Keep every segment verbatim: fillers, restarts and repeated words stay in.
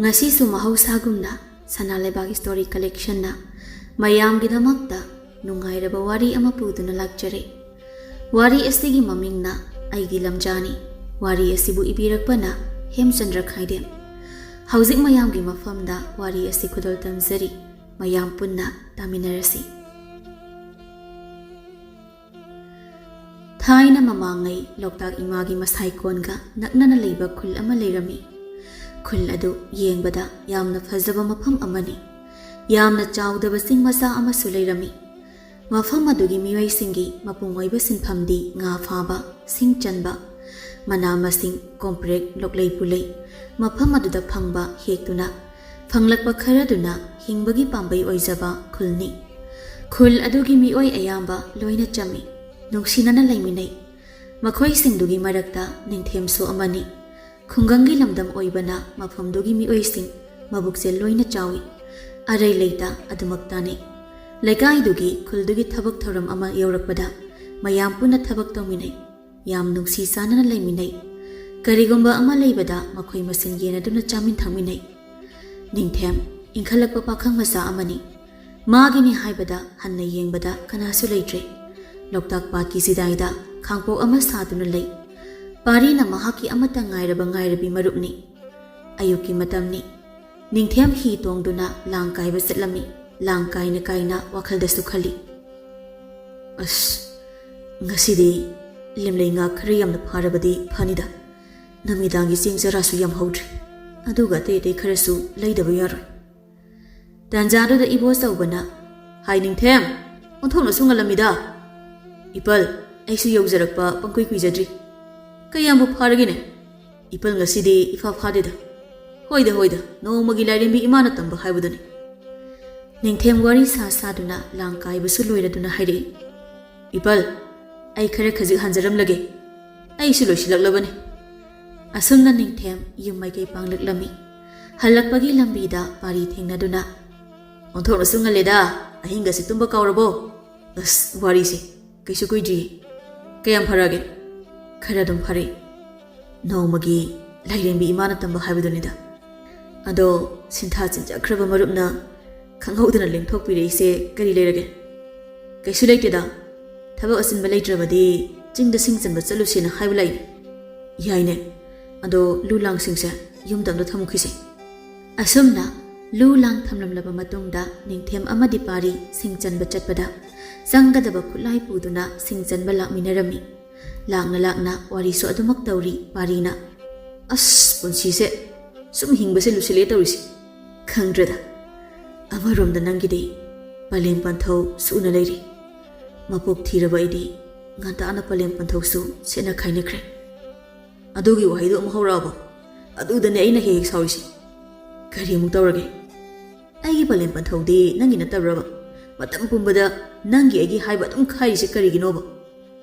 ꯉꯁꯤꯁꯨ ꯃꯍꯧꯁꯥꯒꯨꯝꯅ ꯁꯅꯥ ꯂꯩꯕꯥꯛ ꯁ꯭ꯇꯣꯔꯤ ꯀꯂꯦꯛꯁꯟꯅ ꯃꯌꯥꯝꯒꯤꯗꯃꯛꯇ ꯅꯨꯡꯉꯥꯏꯔꯕ ꯋꯥꯔꯤ ꯑꯃ ꯄꯨꯗꯨꯅ ꯂꯥꯛꯆꯔꯦ꯫ ꯋꯥꯔꯤ ꯑꯁꯤꯒꯤ ꯃꯃꯤꯡꯅ ꯑꯩꯒꯤ ꯂꯝꯖꯥꯅꯤ꯫ ꯋꯥꯔꯤ ꯑꯁꯤꯕꯨ ꯏꯕꯤꯔꯛꯄꯅ ꯍꯦꯝꯆꯟꯗ꯭ꯔ ꯈꯥꯏꯗꯦꯝ꯫ ꯍꯧꯖꯤꯛ ꯃꯌꯥꯝꯒꯤ ꯃꯐꯝꯗ ꯋꯥꯔꯤ ꯑꯁꯤ ꯈꯨꯗꯣꯜ ꯇꯝꯖꯔꯤ꯫ ꯃꯌꯥꯝ ꯄꯨꯟꯅ ꯇꯥꯃꯤꯟꯅꯔꯁꯤ꯫ ꯊꯥꯏꯅ ꯃꯃꯥꯡꯉꯩ ꯂꯣꯛꯇꯥꯛ ꯏꯃꯥꯒꯤ ꯃꯁꯥꯏꯀꯣꯟꯒ ꯅꯛꯅꯅ ꯂꯩꯕ ꯈꯨꯜ ꯑꯃ ꯂꯩꯔꯝꯃꯤ꯫ ꯈꯨꯜ ꯑꯗꯨ ꯌꯦꯡꯕꯗ ꯌꯥꯝꯅ ꯐꯖꯕ ꯃꯐꯝ ꯑꯃꯅꯤ꯫ ꯌꯥꯝꯅ ꯆꯥꯎꯗꯕ ꯆꯤꯡ ꯃꯆꯥ ꯑꯃꯁꯨ ꯂꯩꯔꯝꯃꯤ꯫ ꯃꯐꯝ ꯑꯗꯨꯒꯤ ꯃꯤꯑꯣꯏꯁꯤꯡꯒꯤ ꯃꯄꯨꯡ ꯑꯣꯏꯕ ꯁꯤꯟꯐꯝꯗꯤ ꯉꯥ ꯐꯥꯕ, ꯁꯤꯡ ꯆꯟꯕ, ꯃꯅꯥ ꯃꯁꯤꯡ, ꯀꯣꯝꯄ꯭ꯔꯦꯛ, ꯂꯣꯛꯂꯩ ꯄꯨꯂꯩ, ꯃꯐꯝ ꯑꯗꯨꯗ ꯐꯪꯕ ꯍꯦꯛꯇꯨꯅ ꯐꯪꯂꯛꯄ ꯈꯔꯗꯨꯅ ꯍꯤꯡꯕꯒꯤ ꯄꯥꯝꯕꯩ ꯑꯣꯏꯖꯕ ꯈꯨꯜꯅꯤ꯫ ꯈꯨꯜ ꯑꯗꯨꯒꯤ ꯃꯤꯑꯣꯏ ꯑꯌꯥꯝꯕ ꯂꯣꯏꯅ ꯆꯝꯃꯤ, ꯅꯨꯡꯁꯤꯅꯅ ꯂꯩꯃꯤꯟꯅꯩ꯫ ꯃꯈꯣꯏꯁꯤꯡꯗꯨꯒꯤ ꯃꯔꯛꯇ ꯅꯤꯡꯊꯦꯝꯁꯨ ꯑꯃꯅꯤ꯫ ꯈꯨꯡꯒꯪꯒꯤ ꯂꯝꯗꯝ ꯑꯣꯏꯕꯅ ꯃꯐꯝꯗꯨꯒꯤ ꯃꯤꯑꯣꯏꯁꯤꯡ ꯃꯕꯨꯛꯆꯦꯜ ꯂꯣꯏꯅ ꯆꯥꯎꯏ꯫ ꯑꯔꯩ ꯂꯩꯇ ꯑꯗꯨꯃꯛ ꯇꯥꯅꯩ꯫ ꯂꯩꯀꯥꯏꯗꯨꯒꯤ, ꯈꯨꯜꯗꯨꯒꯤ ꯊꯕꯛ ꯊꯧꯔꯝ ꯑꯃ ꯌꯧꯔꯛꯄꯗ ꯃꯌꯥꯝ ꯄꯨꯟꯅ ꯊꯕꯛ ꯇꯧꯃꯤꯟꯅꯩ꯫ ꯌꯥꯝ ꯅꯨꯡꯁꯤ ꯆꯥꯟꯅꯅ ꯂꯩꯃꯤꯟꯅꯩ꯫ ꯀꯔꯤꯒꯨꯝꯕ ꯑꯃ ꯂꯩꯕꯗ ꯃꯈꯣꯏ ꯃꯁꯦꯟ ꯌꯦꯟꯅꯗꯨꯅ ꯆꯥꯃꯤꯟ ꯊꯛꯃꯤꯟꯅꯩ꯫ ꯅꯤꯡꯊꯦꯝ ꯏꯟꯈꯠꯂꯛꯄ ꯄꯥꯈꯪ ꯃꯆꯥ ꯑꯃꯅꯤ꯫ ꯃꯥꯒꯤꯅꯤ ꯍꯥꯏꯕꯗ ꯍꯟꯅ ꯌꯦꯡꯕꯗ ꯀꯅꯥꯁꯨ ꯂꯩꯇ꯭ꯔꯦ꯫ ꯂꯣꯛꯇꯥꯛ ꯄꯥꯠꯀꯤ ꯆꯤꯗꯥꯏꯗ ꯈꯥꯡꯄꯣꯛ ꯑꯃ ꯁꯥꯗꯨꯅ ꯂꯩ꯫ ꯄꯥꯔꯤꯅ ꯃꯍꯥꯛꯀꯤ ꯑꯃꯠꯇ ꯉꯥꯏꯔꯕ ꯉꯥꯏꯔꯕꯤ ꯃꯔꯨꯞꯅꯤ꯫ ꯑꯌꯨꯛꯀꯤ ꯃꯇꯝꯅꯤ꯫ ꯅꯤꯡꯊꯦꯝ ꯍꯤ ꯇꯣꯡꯗꯨꯅ ꯂꯥꯡ ꯀꯥꯏꯕ ꯆꯠꯂꯝꯃꯤ꯫ ꯂꯥꯡ ꯀꯥꯏꯅ ꯀꯥꯏꯅ ꯋꯥꯈꯜꯗꯁꯨ ꯈꯜꯂꯤ, "ꯑꯁ, ꯉꯁꯤꯗꯤ ꯂꯤꯝꯂꯩ ꯉꯥ ꯈꯔ ꯌꯥꯝꯅ ꯐꯥꯔꯕꯗꯤ ꯐꯅꯤꯗ꯫ ꯅꯨꯃꯤꯗꯥꯡꯒꯤ ꯆꯦꯡ ꯆꯔꯥꯁꯨ ꯌꯥꯝ ꯍꯧꯗ꯭ꯔꯤ꯫ ꯑꯗꯨꯒ ꯑꯇꯩ ꯑꯇꯩ ꯈꯔꯁꯨ ꯂꯩꯗꯕ ꯌꯥꯔꯣꯏ꯫" ꯇꯥꯟꯖꯥꯗꯨꯗ ꯏꯕꯣꯆꯧꯕꯅ, "ꯍꯥꯏ ꯅꯤꯡꯊꯦꯝ, ꯑꯣꯟꯊꯣꯛꯅꯁꯨ ꯉꯜꯂꯝꯃꯤꯗ꯫" "ꯏꯄꯜ, ꯑꯩꯁꯨ ꯌꯧꯖꯔꯛꯄ ꯄꯪꯀꯨꯏ ꯀꯨꯏꯖꯗ꯭ꯔꯤ꯫ ꯀꯌꯥꯝꯕꯨ ꯐꯥꯔꯒꯦꯅꯦ?" "ꯏꯄꯜ, ꯉꯁꯤꯗꯤ ꯏꯐꯥ ꯐꯥꯗꯦꯗ꯫" "ꯍꯣꯏꯗ ꯍꯣꯏꯗ, ꯅꯣꯡꯃꯒꯤ ꯂꯥꯏꯔꯦꯝꯕꯤ ꯏꯃꯥꯅ ꯇꯝꯕ ꯍꯥꯏꯕꯗꯨꯅꯤ꯫" ꯅꯤꯡꯊꯦꯝ ꯋꯥꯔꯤ ꯁꯥ ꯁꯥꯗꯨꯅ ꯂꯥꯡ ꯀꯥꯏꯕꯁꯨ ꯂꯣꯏꯔꯗꯨꯅ ꯍꯥꯏꯔꯛꯏ, "ꯏꯄꯜ, ꯑꯩ ꯈꯔ ꯈꯖꯤꯛ ꯍꯟꯖꯔꯝꯂꯒꯦ꯫ ꯑꯩꯁꯨ ꯂꯣꯏꯁꯤꯜꯂꯛꯂꯕꯅꯤ꯫" ꯑꯁꯨꯝꯅ ꯅꯤꯡꯊꯦꯝ ꯌꯨꯝ ꯃꯥꯏꯀꯩ ꯄꯥꯡꯂꯛꯂꯝꯃꯤ꯫ ꯍꯜꯂꯛꯄꯒꯤ ꯂꯝꯕꯤꯗ ꯄꯥꯔꯤ ꯊꯦꯡꯅꯗꯨꯅ, "ꯑꯣꯟꯊꯣꯛꯅꯁꯨ ꯉꯜꯂꯦꯗ, ꯑꯍꯤꯡꯒꯁꯤ ꯇꯨꯝꯕ ꯀꯥꯎꯔꯕꯣ?" "ꯑꯁ, ꯋꯥꯔꯤꯁꯦ ꯀꯩꯁꯨ ꯀꯨꯏꯗ꯭ꯔꯤꯌꯦ꯫ ꯀꯌꯥꯝ ꯐꯔꯛꯑꯒꯦ?" "ꯈꯔ ꯑꯗꯨꯝ ꯐꯔꯦ꯫ ꯅꯣꯡꯃꯒꯤ ꯂꯥꯏꯔꯦꯝꯕꯤ ꯏꯃꯥꯅ ꯇꯝꯕ ꯍꯥꯏꯕꯗꯨꯅꯤꯗ꯫" ꯑꯗꯣ ꯁꯤꯟꯊꯥ ꯆꯤꯟꯖꯈ꯭ꯔꯕ ꯃꯔꯨꯞꯅ ꯈꯪꯍꯧꯗꯅ ꯂꯦꯡꯊꯣꯛꯄꯤꯔꯛꯏꯁꯦ ꯀꯔꯤ ꯂꯩꯔꯒꯦ? ꯀꯩꯁꯨ ꯂꯩꯇꯦꯗ꯫ ꯊꯕꯛ ꯑꯆꯤꯟꯕ ꯂꯩꯇ꯭ꯔꯕꯗꯤ ꯆꯤꯡꯗ ꯁꯤꯡ ꯆꯟꯕ ꯆꯠꯂꯨꯁꯦꯅ ꯍꯥꯏꯕ ꯂꯩ꯫ ꯌꯥꯏꯅꯦ꯫ ꯑꯗꯣ ꯂꯨ ꯂꯥꯡꯁꯤꯡꯁꯦ ꯌꯨꯝꯗ ꯑꯝꯇ ꯊꯝꯈꯤꯁꯦ꯫ ꯑꯁꯨꯝꯅ ꯂꯨ ꯂꯥꯡ ꯊꯝꯂꯝꯂꯕ ꯃꯇꯨꯡꯗ ꯅꯤꯡꯊꯦꯝ ꯑꯃꯗꯤ ꯄꯥꯔꯤ ꯁꯤꯡ ꯆꯟꯕ ꯆꯠꯄꯗ ꯆꯪꯒꯗꯕ ꯈꯨꯠꯂꯥꯏ ꯄꯨꯗꯨꯅ ꯁꯤꯡ ꯆꯟꯕ ꯂꯥꯛꯃꯤꯟꯅꯔꯝꯃꯤ꯫ ꯂꯥꯛꯅ ꯂꯥꯛꯅ ꯋꯥꯔꯤꯁꯨ ꯑꯗꯨꯃꯛ ꯇꯧꯔꯤ ꯄꯥꯔꯤꯅ꯫ ꯑꯁ, ꯄꯨꯟꯁꯤꯁꯦ ꯁꯨꯝ ꯍꯤꯡꯕꯁꯦ ꯂꯨꯁꯤꯜꯂꯦ ꯇꯧꯔꯤꯁꯦ꯫ ꯈꯪꯗ꯭ꯔꯦꯗ꯫ ꯑꯃꯔꯣꯝꯗ ꯅꯪꯒꯤꯗꯤ ꯄꯂꯦꯝ ꯄꯟꯊꯧ ꯁꯨꯅ ꯂꯩꯔꯤ꯫ ꯃꯄꯣꯛ ꯊꯤꯔꯕ ꯑꯩꯗꯤ ꯉꯟꯇꯥꯅ ꯄꯂꯦꯝ ꯄꯟꯊꯧꯁꯨ ꯁꯦꯠꯅ ꯈꯥꯏꯅꯈ꯭ꯔꯦ꯫ ꯑꯗꯨꯒꯤ ꯋꯥꯍꯩꯗꯣ ꯑꯃꯨꯛ ꯍꯧꯔꯛꯑꯕꯣ? ꯑꯗꯨꯗꯅꯦ ꯑꯩꯅ ꯍꯦꯛ ꯍꯦꯛ ꯁꯥꯎꯔꯤꯁꯦ꯫ ꯀꯔꯤꯃꯨꯛ ꯇꯧꯔꯒꯦ? ꯑꯩꯒꯤ ꯄꯂꯦꯝ ꯄꯟꯊꯧꯗꯤ ꯅꯪꯒꯤ ꯅꯠꯇꯕ꯭ꯔꯕ? ꯃꯇꯝ ꯄꯨꯝꯕꯗ ꯅꯪꯒꯤ ꯑꯩꯒꯤ ꯍꯥꯏꯕ ꯑꯗꯨꯝ ꯈꯥꯏꯔꯤꯁꯦ ꯀꯔꯤꯒꯤꯅꯣꯕ?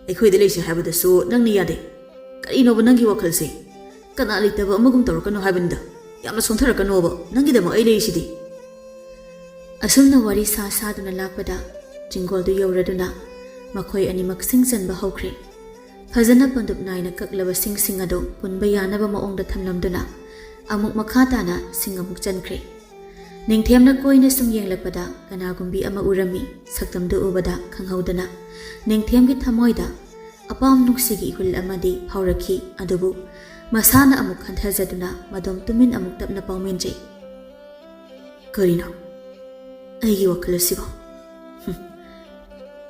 ꯑꯩꯈꯣꯏꯗ ꯂꯩꯁꯦ ꯍꯥꯏꯕꯗꯁꯨ ꯅꯪꯅ ꯌꯥꯗꯦ꯫ ꯀꯔꯤꯅꯣꯕ ꯅꯪꯒꯤ ꯋꯥꯈꯜꯁꯦ? ꯀꯅꯥ ꯂꯩꯇꯕ ꯑꯃꯒꯨꯝ ꯇꯧꯔꯛꯀꯅꯣ ꯍꯥꯏꯕꯅꯤꯗ꯫ ꯌꯥꯝꯅ ꯁꯣꯟꯊꯔꯛꯀꯅꯣꯕ꯫ ꯅꯪꯒꯤꯗꯃꯛ ꯑꯩ ꯂꯩꯔꯤꯁꯤꯗꯤ꯫ ꯑꯁꯨꯝꯅ ꯋꯥꯔꯤ ꯁꯥ ꯁꯥꯗꯨꯅ ꯂꯥꯛꯄꯗ ꯆꯤꯡꯒꯣꯜꯗꯨ ꯌꯧꯔꯗꯨꯅ ꯃꯈꯣꯏ ꯑꯅꯤꯃꯛ ꯁꯤꯡ ꯆꯟꯕ ꯍꯧꯈ꯭ꯔꯦ꯫ ꯐꯖꯅ ꯄꯟꯗꯨꯞ ꯅꯥꯏꯅ ꯀꯛꯂꯕ ꯁꯤꯡꯁꯤꯡ ꯑꯗꯨ ꯄꯨꯟꯕ ꯌꯥꯅꯕ ꯃꯑꯣꯡꯗ ꯊꯝꯂꯝꯗꯨꯅ ꯑꯃꯨꯛ ꯃꯈꯥ ꯇꯥꯅ ꯁꯤꯡ ꯑꯃꯨꯛ ꯆꯟꯈ꯭ꯔꯦ꯫ ꯅꯤꯡꯊꯦꯝꯅ ꯀꯣꯏꯅ ꯁꯨꯝ ꯌꯦꯡꯂꯛꯄꯗ ꯀꯅꯥꯒꯨꯝꯕꯤ ꯑꯃ ꯎꯔꯝꯃꯤ꯫ ꯁꯛꯇꯝꯗꯨ ꯎꯕꯗ ꯈꯪꯍꯧꯗꯅ ꯅꯤꯡꯊꯦꯝꯒꯤ ꯊꯃꯣꯏꯗ ꯑꯄꯥꯝ ꯅꯨꯡꯁꯤꯒꯤ ꯏꯍꯨꯜ ꯑꯃꯗꯤ ꯐꯥꯎꯔꯛꯈꯤ꯫ ꯑꯗꯨꯕꯨ ꯃꯁꯥꯅ ꯑꯃꯨꯛ ꯈꯟꯊꯖꯗꯨꯅ ꯃꯗꯣꯝ ꯇꯨꯃꯤꯟ ꯑꯃꯨꯛ ꯇꯞꯅ ꯄꯥꯎꯃꯤꯟꯖꯩ꯫ ꯀꯔꯤꯅꯣ? ꯑꯩꯒꯤ ꯋꯥꯈꯜ ꯑꯁꯤꯕꯣ? ꯍꯨꯝ,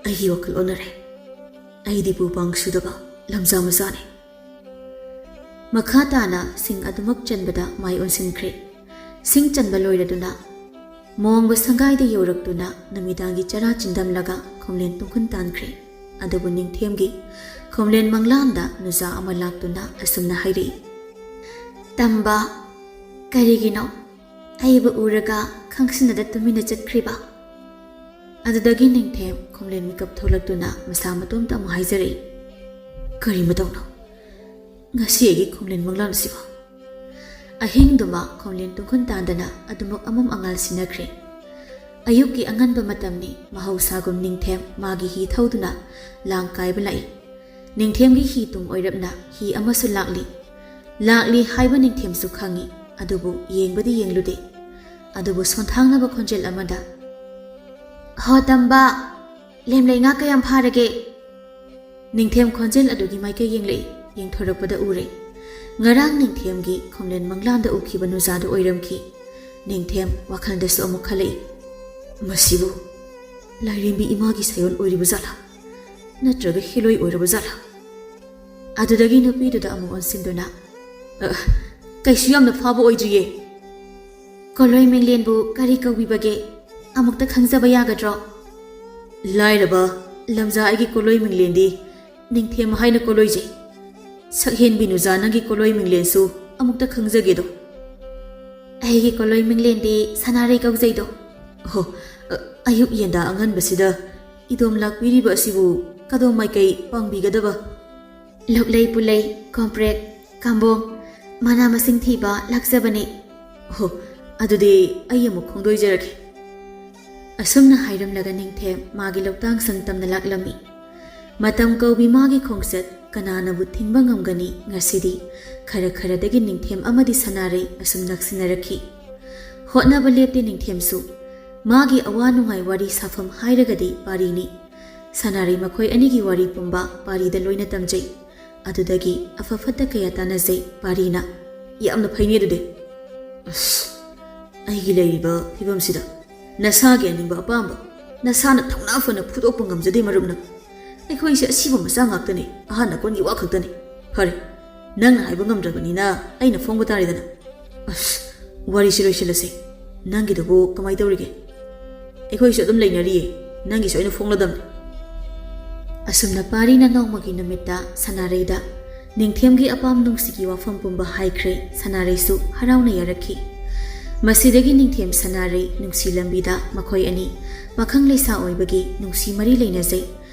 ꯑꯩꯒꯤ ꯋꯥꯈꯜ ꯑꯣꯟꯅꯔꯦ꯫ ꯑꯩꯗꯤ ꯄꯨ ꯄꯥꯡ ꯁꯨꯗꯕ ꯂꯝꯖꯥ ꯃꯆꯥꯅꯤ꯫ ꯃꯈꯥ ꯇꯥꯅ ꯁꯤꯡ ꯑꯗꯨꯃꯛ ꯆꯟꯕꯗ ꯃꯥꯏ ꯑꯣꯟꯁꯤꯟꯈ꯭ꯔꯦ꯫ ꯁꯤꯡ ꯆꯟꯕ ꯂꯣꯏꯔꯗꯨꯅ ꯃꯣꯡꯕ ꯁꯪꯒꯥꯏꯗ ꯌꯧꯔꯛꯇꯨꯅ ꯅꯨꯃꯤꯗꯥꯡꯒꯤ ꯆꯔꯥ ꯆꯤꯟꯗꯝꯂꯒ ꯈꯣꯝꯂꯦꯟ ꯇꯨꯡꯈꯨꯟ ꯇꯥꯟꯈ꯭ꯔꯦ꯫ ꯑꯗꯨꯕꯨ ꯅꯤꯡꯊꯦꯝꯒꯤ ꯈꯣꯝꯂꯦꯟ ꯃꯪꯂꯥꯟꯗ ꯅꯨꯖꯥ ꯑꯃ ꯂꯥꯛꯇꯨꯅ ꯑꯁꯨꯝꯅ ꯍꯥꯏꯔꯛꯏ, "ꯇꯝꯕ, ꯀꯔꯤꯒꯤꯅꯣ ꯑꯩꯕꯨ ꯎꯔꯒ ꯈꯪꯁꯤꯟꯅꯗ ꯇꯨꯃꯤꯟꯅ ꯆꯠꯈ꯭ꯔꯤꯕ?" ꯑꯗꯨꯗꯒꯤ ꯅꯤꯡꯊꯦꯝ ꯈꯣꯝꯂꯦꯟ ꯃꯤꯀꯞ ꯊꯣꯛꯂꯛꯇꯨꯅ ꯃꯁꯥ ꯃꯇꯣꯝꯇ ꯑꯃꯨꯛ ꯍꯥꯏꯖꯔꯛꯏ, "ꯀꯔꯤ ꯃꯇꯧꯅꯣ? ꯉꯁꯤ ꯑꯩꯒꯤ ꯈꯣꯝꯂꯦꯟ ꯃꯪꯂꯥꯟ ꯑꯁꯤꯕꯣ?" ꯑꯍꯤꯡꯗꯨꯃ ꯈꯣꯝꯂꯦꯟ ꯇꯨꯡꯈꯨꯟ ꯇꯥꯟꯗꯅ ꯑꯗꯨꯃꯛ ꯑꯃꯝ ꯑꯉꯥꯜ ꯁꯤꯟꯅꯈ꯭ꯔꯦ꯫ ꯑꯌꯨꯛꯀꯤ ꯑꯉꯟꯕ ꯃꯇꯝꯅꯤ꯫ ꯃꯍꯧꯁꯥꯒꯨꯝ ꯅꯤꯡꯊꯦꯝ ꯃꯥꯒꯤ ꯍꯤ ꯊꯧꯗꯨꯅ ꯂꯥꯡ ꯀꯥꯏꯕ ꯂꯥꯛꯏ꯫ ꯅꯤꯡꯊꯦꯝꯒꯤ ꯍꯤ ꯇꯨꯡ ꯑꯣꯏꯔꯞꯅ ꯍꯤ ꯑꯃꯁꯨ ꯂꯥꯛꯂꯤ꯫ ꯂꯥꯛꯂꯤ ꯍꯥꯏꯕ ꯅꯤꯡꯊꯦꯝꯁꯨ ꯈꯪꯏ꯫ ꯑꯗꯨꯕꯨ ꯌꯦꯡꯕꯗꯤ ꯌꯦꯡꯂꯨꯗꯦ꯫ ꯑꯗꯨꯕꯨ ꯁꯣꯟꯊꯥꯡꯅꯕ ꯈꯣꯟꯖꯦꯜ ꯑꯃꯗ, "ꯍꯣ ꯇꯝꯕ, ꯂꯦꯝꯂꯩ ꯉꯥ ꯀꯌꯥꯝ ꯐꯥꯔꯒꯦ?" ꯅꯤꯡꯊꯦꯝ ꯈꯣꯟꯖꯦꯜ ꯑꯗꯨꯒꯤ ꯃꯥꯏꯀꯩ ꯌꯦꯡꯂꯛꯏ꯫ ꯌꯦꯡꯊꯣꯔꯛꯄꯗ ꯎꯔꯦ, ꯉꯔꯥꯡ ꯅꯤꯡꯊꯦꯝꯒꯤ ꯈꯣꯡꯂꯦꯟ ꯃꯪꯂꯥꯟꯗ ꯎꯈꯤꯕ ꯅꯨꯖꯥꯗꯨ ꯑꯣꯏꯔꯝꯈꯤ꯫ ꯅꯤꯡꯊꯦꯝ ꯋꯥꯈꯜꯗꯁꯨ ꯑꯃꯨꯛ ꯈꯜꯂꯛꯏ, "ꯃꯁꯤꯕꯨ ꯂꯥꯏꯔꯦꯝꯕꯤ ꯏꯃꯥꯒꯤ ꯁꯥꯌꯣꯟ ꯑꯣꯏꯔꯤꯕ ꯖꯥꯠꯂꯥ? ꯅꯠꯇ꯭ꯔꯒ ꯍꯦꯂꯣꯏ ꯑꯣꯏꯔꯕ ꯖꯥꯠꯂꯥ?" ꯑꯗꯨꯗꯒꯤ ꯅꯨꯄꯤꯗꯨꯗ ꯑꯃꯨꯛ ꯑꯣꯟꯁꯤꯟꯗꯨꯅ, "ꯑ, ꯀꯩꯁꯨ ꯌꯥꯝꯅ ꯐꯥꯕ ꯑꯣꯏꯗ꯭ꯔꯤꯌꯦ꯫ ꯀꯣꯂꯣꯏ ꯃꯤꯡꯂꯦꯟꯕꯨ ꯀꯔꯤ ꯀꯧꯕꯤꯕꯒꯦ? ꯑꯃꯨꯛꯇ ꯈꯪꯖꯕ ꯌꯥꯒꯗ꯭ꯔꯣ?" "ꯂꯥꯏꯔꯕ ꯂꯝꯖꯥ ꯑꯩꯒꯤ ꯀꯣꯂꯣꯏ ꯃꯤꯡꯂꯦꯟꯗꯤ ꯅꯤꯡꯊꯦꯝ ꯍꯥꯏꯅ ꯀꯣꯂꯣꯏꯖꯩ꯫ ꯁꯛꯍꯦꯟꯕꯤ ꯅꯨꯖꯥ ꯅꯪꯒꯤ ꯀꯣꯂꯣꯏ ꯃꯤꯡꯂꯦꯟꯁꯨ ꯑꯃꯨꯛꯇ ꯈꯪꯖꯒꯦꯗꯣ?" "ꯑꯩꯒꯤ ꯀꯣꯂꯣꯏ ꯃꯤꯡꯂꯦꯟꯗꯤ ꯁꯅꯥꯔꯩ ꯀꯧꯖꯩꯗꯣ꯫" "ꯑꯣꯍꯣ, ꯑ, ꯑꯌꯨꯛ ꯌꯦꯟꯗꯥ ꯑꯉꯟꯕꯁꯤꯗ ꯏꯗꯣꯝ ꯂꯥꯛꯄꯤꯔꯤꯕ ꯑꯁꯤꯕꯨ ꯀꯗꯣꯝ ꯃꯥꯏꯀꯩ ꯄꯥꯡꯕꯤꯒꯗꯕ?" "ꯂꯣꯛꯂꯩ ꯄꯨꯂꯩ, ꯀꯣꯝꯄ꯭ꯔꯦꯛ, ꯀꯥꯝꯕꯣꯡ, ꯃꯅꯥ ꯃꯁꯤꯡ ꯊꯤꯕ ꯂꯥꯛꯆꯕꯅꯤ꯫" "ꯑꯣꯍꯣ, ꯑꯗꯨꯗꯤ ꯑꯩ ꯑꯃꯨꯛ ꯈꯣꯡꯗꯣꯏꯖꯔꯒꯦ꯫" ꯑꯁꯨꯝꯅ ꯍꯥꯏꯔꯝꯂꯒ ꯅꯤꯡꯊꯦꯝ ꯃꯥꯒꯤ ꯂꯧꯇꯥꯡ ꯁꯪ ꯇꯝꯅ ꯂꯥꯛꯂꯝꯃꯤ꯫ ꯃꯇꯝ ꯀꯧꯕꯤ ꯃꯥꯒꯤ ꯈꯣꯡꯆꯠ ꯀꯅꯥꯅꯕꯨ ꯊꯤꯡꯕ ꯉꯝꯒꯅꯤ? ꯉꯁꯤꯗꯤ ꯈꯔ ꯈꯔꯗꯒꯤ ꯅꯤꯡꯊꯦꯝ ꯑꯃꯗꯤ ꯁꯅꯥꯔꯩ ꯑꯁꯨꯝ ꯅꯛꯁꯤꯟꯅꯔꯛꯈꯤ꯫ ꯍꯣꯠꯅꯕ ꯂꯦꯞꯇꯦ ꯅꯤꯡꯊꯦꯝꯁꯨ꯫ ꯃꯥꯒꯤ ꯑꯋꯥ ꯅꯨꯡꯉꯥꯏ ꯋꯥꯔꯤ ꯁꯥꯐꯝ ꯍꯥꯏꯔꯒꯗꯤ ꯄꯥꯔꯤꯅꯤ꯫ ꯁꯅꯥꯔꯩ ꯃꯈꯣꯏ ꯑꯅꯤꯒꯤ ꯋꯥꯔꯤ ꯄꯨꯝꯕ ꯄꯥꯔꯤꯗ ꯂꯣꯏꯅ ꯇꯝꯖꯩ꯫ ꯑꯗꯨꯗꯒꯤ ꯑꯐ ꯐꯠꯇ ꯀꯌꯥ ꯇꯥꯟꯅꯖꯩ ꯄꯥꯔꯤꯅ꯫ "ꯌꯥꯝꯅ ꯐꯩꯅꯦ ꯑꯗꯨꯗꯤ꯫" "ꯑꯁ, ꯑꯩꯒꯤ ꯂꯩꯔꯤꯕ ꯐꯤꯕꯝꯁꯤꯗ ꯅꯁꯥꯒꯤ ꯑꯅꯤꯡꯕ ꯑꯄꯥꯝꯕ ꯅꯁꯥꯅ ꯊꯧꯅꯥ ꯐꯅ ꯐꯨꯗꯣꯛꯄ ꯉꯝꯖꯗꯦ ꯃꯔꯨꯞꯅ꯫ ꯑꯩꯈꯣꯏꯁꯦ ꯑꯁꯤꯕ ꯃꯆꯥ ꯉꯥꯛꯇꯅꯤ, ꯑꯍꯥꯟ ꯑꯀꯣꯟꯒꯤ ꯋꯥ ꯈꯛꯇꯅꯤ꯫ ꯐꯔꯦ, ꯅꯪꯅ ꯍꯥꯏꯕ ꯉꯝꯗ꯭ꯔꯕꯅꯤꯅ ꯑꯩꯅ ꯐꯣꯡꯕ ꯇꯥꯔꯦꯗꯅ꯫ ꯑꯁ, ꯋꯥꯔꯤꯁꯤ ꯂꯣꯏꯁꯤꯜꯂꯁꯦ꯫ ꯅꯪꯒꯤꯗꯨꯕꯨ ꯀꯃꯥꯏ ꯇꯧꯔꯤꯒꯦ?" "ꯑꯩꯈꯣꯏꯁꯨ ꯑꯗꯨꯝ ꯂꯩꯅꯔꯤꯌꯦ, ꯅꯪꯒꯤꯁꯨ ꯑꯩꯅ ꯐꯣꯡꯂꯗꯝꯅꯤ꯫" ꯑꯁꯨꯝꯅ ꯄꯥꯔꯤꯅ ꯅꯣꯡꯃꯒꯤ ꯅꯨꯃꯤꯠꯇ ꯁꯅꯥꯔꯩꯗ ꯅꯤꯡꯊꯦꯝꯒꯤ ꯑꯄꯥꯝ ꯅꯨꯡꯁꯤꯒꯤ ꯋꯥꯐꯝ ꯄꯨꯝꯕ ꯍꯥꯏꯈ꯭ꯔꯦ꯫ ꯁꯅꯥꯔꯩꯁꯨ ꯍꯔꯥꯎꯅ ꯌꯥꯔꯛꯈꯤ꯫ ꯃꯁꯤꯗꯒꯤ ꯅꯤꯡꯊꯦꯝ ꯁꯅꯥꯔꯩ ꯅꯨꯡꯁꯤ ꯂꯝꯕꯤꯗ ꯃꯈꯣꯏ ꯑꯅꯤ ꯄꯥꯈꯪ ꯂꯩꯁꯥ ꯑꯣꯏꯕꯒꯤ ꯅꯨꯡꯁꯤ ꯃꯔꯤ ꯂꯩꯅꯖꯩ꯫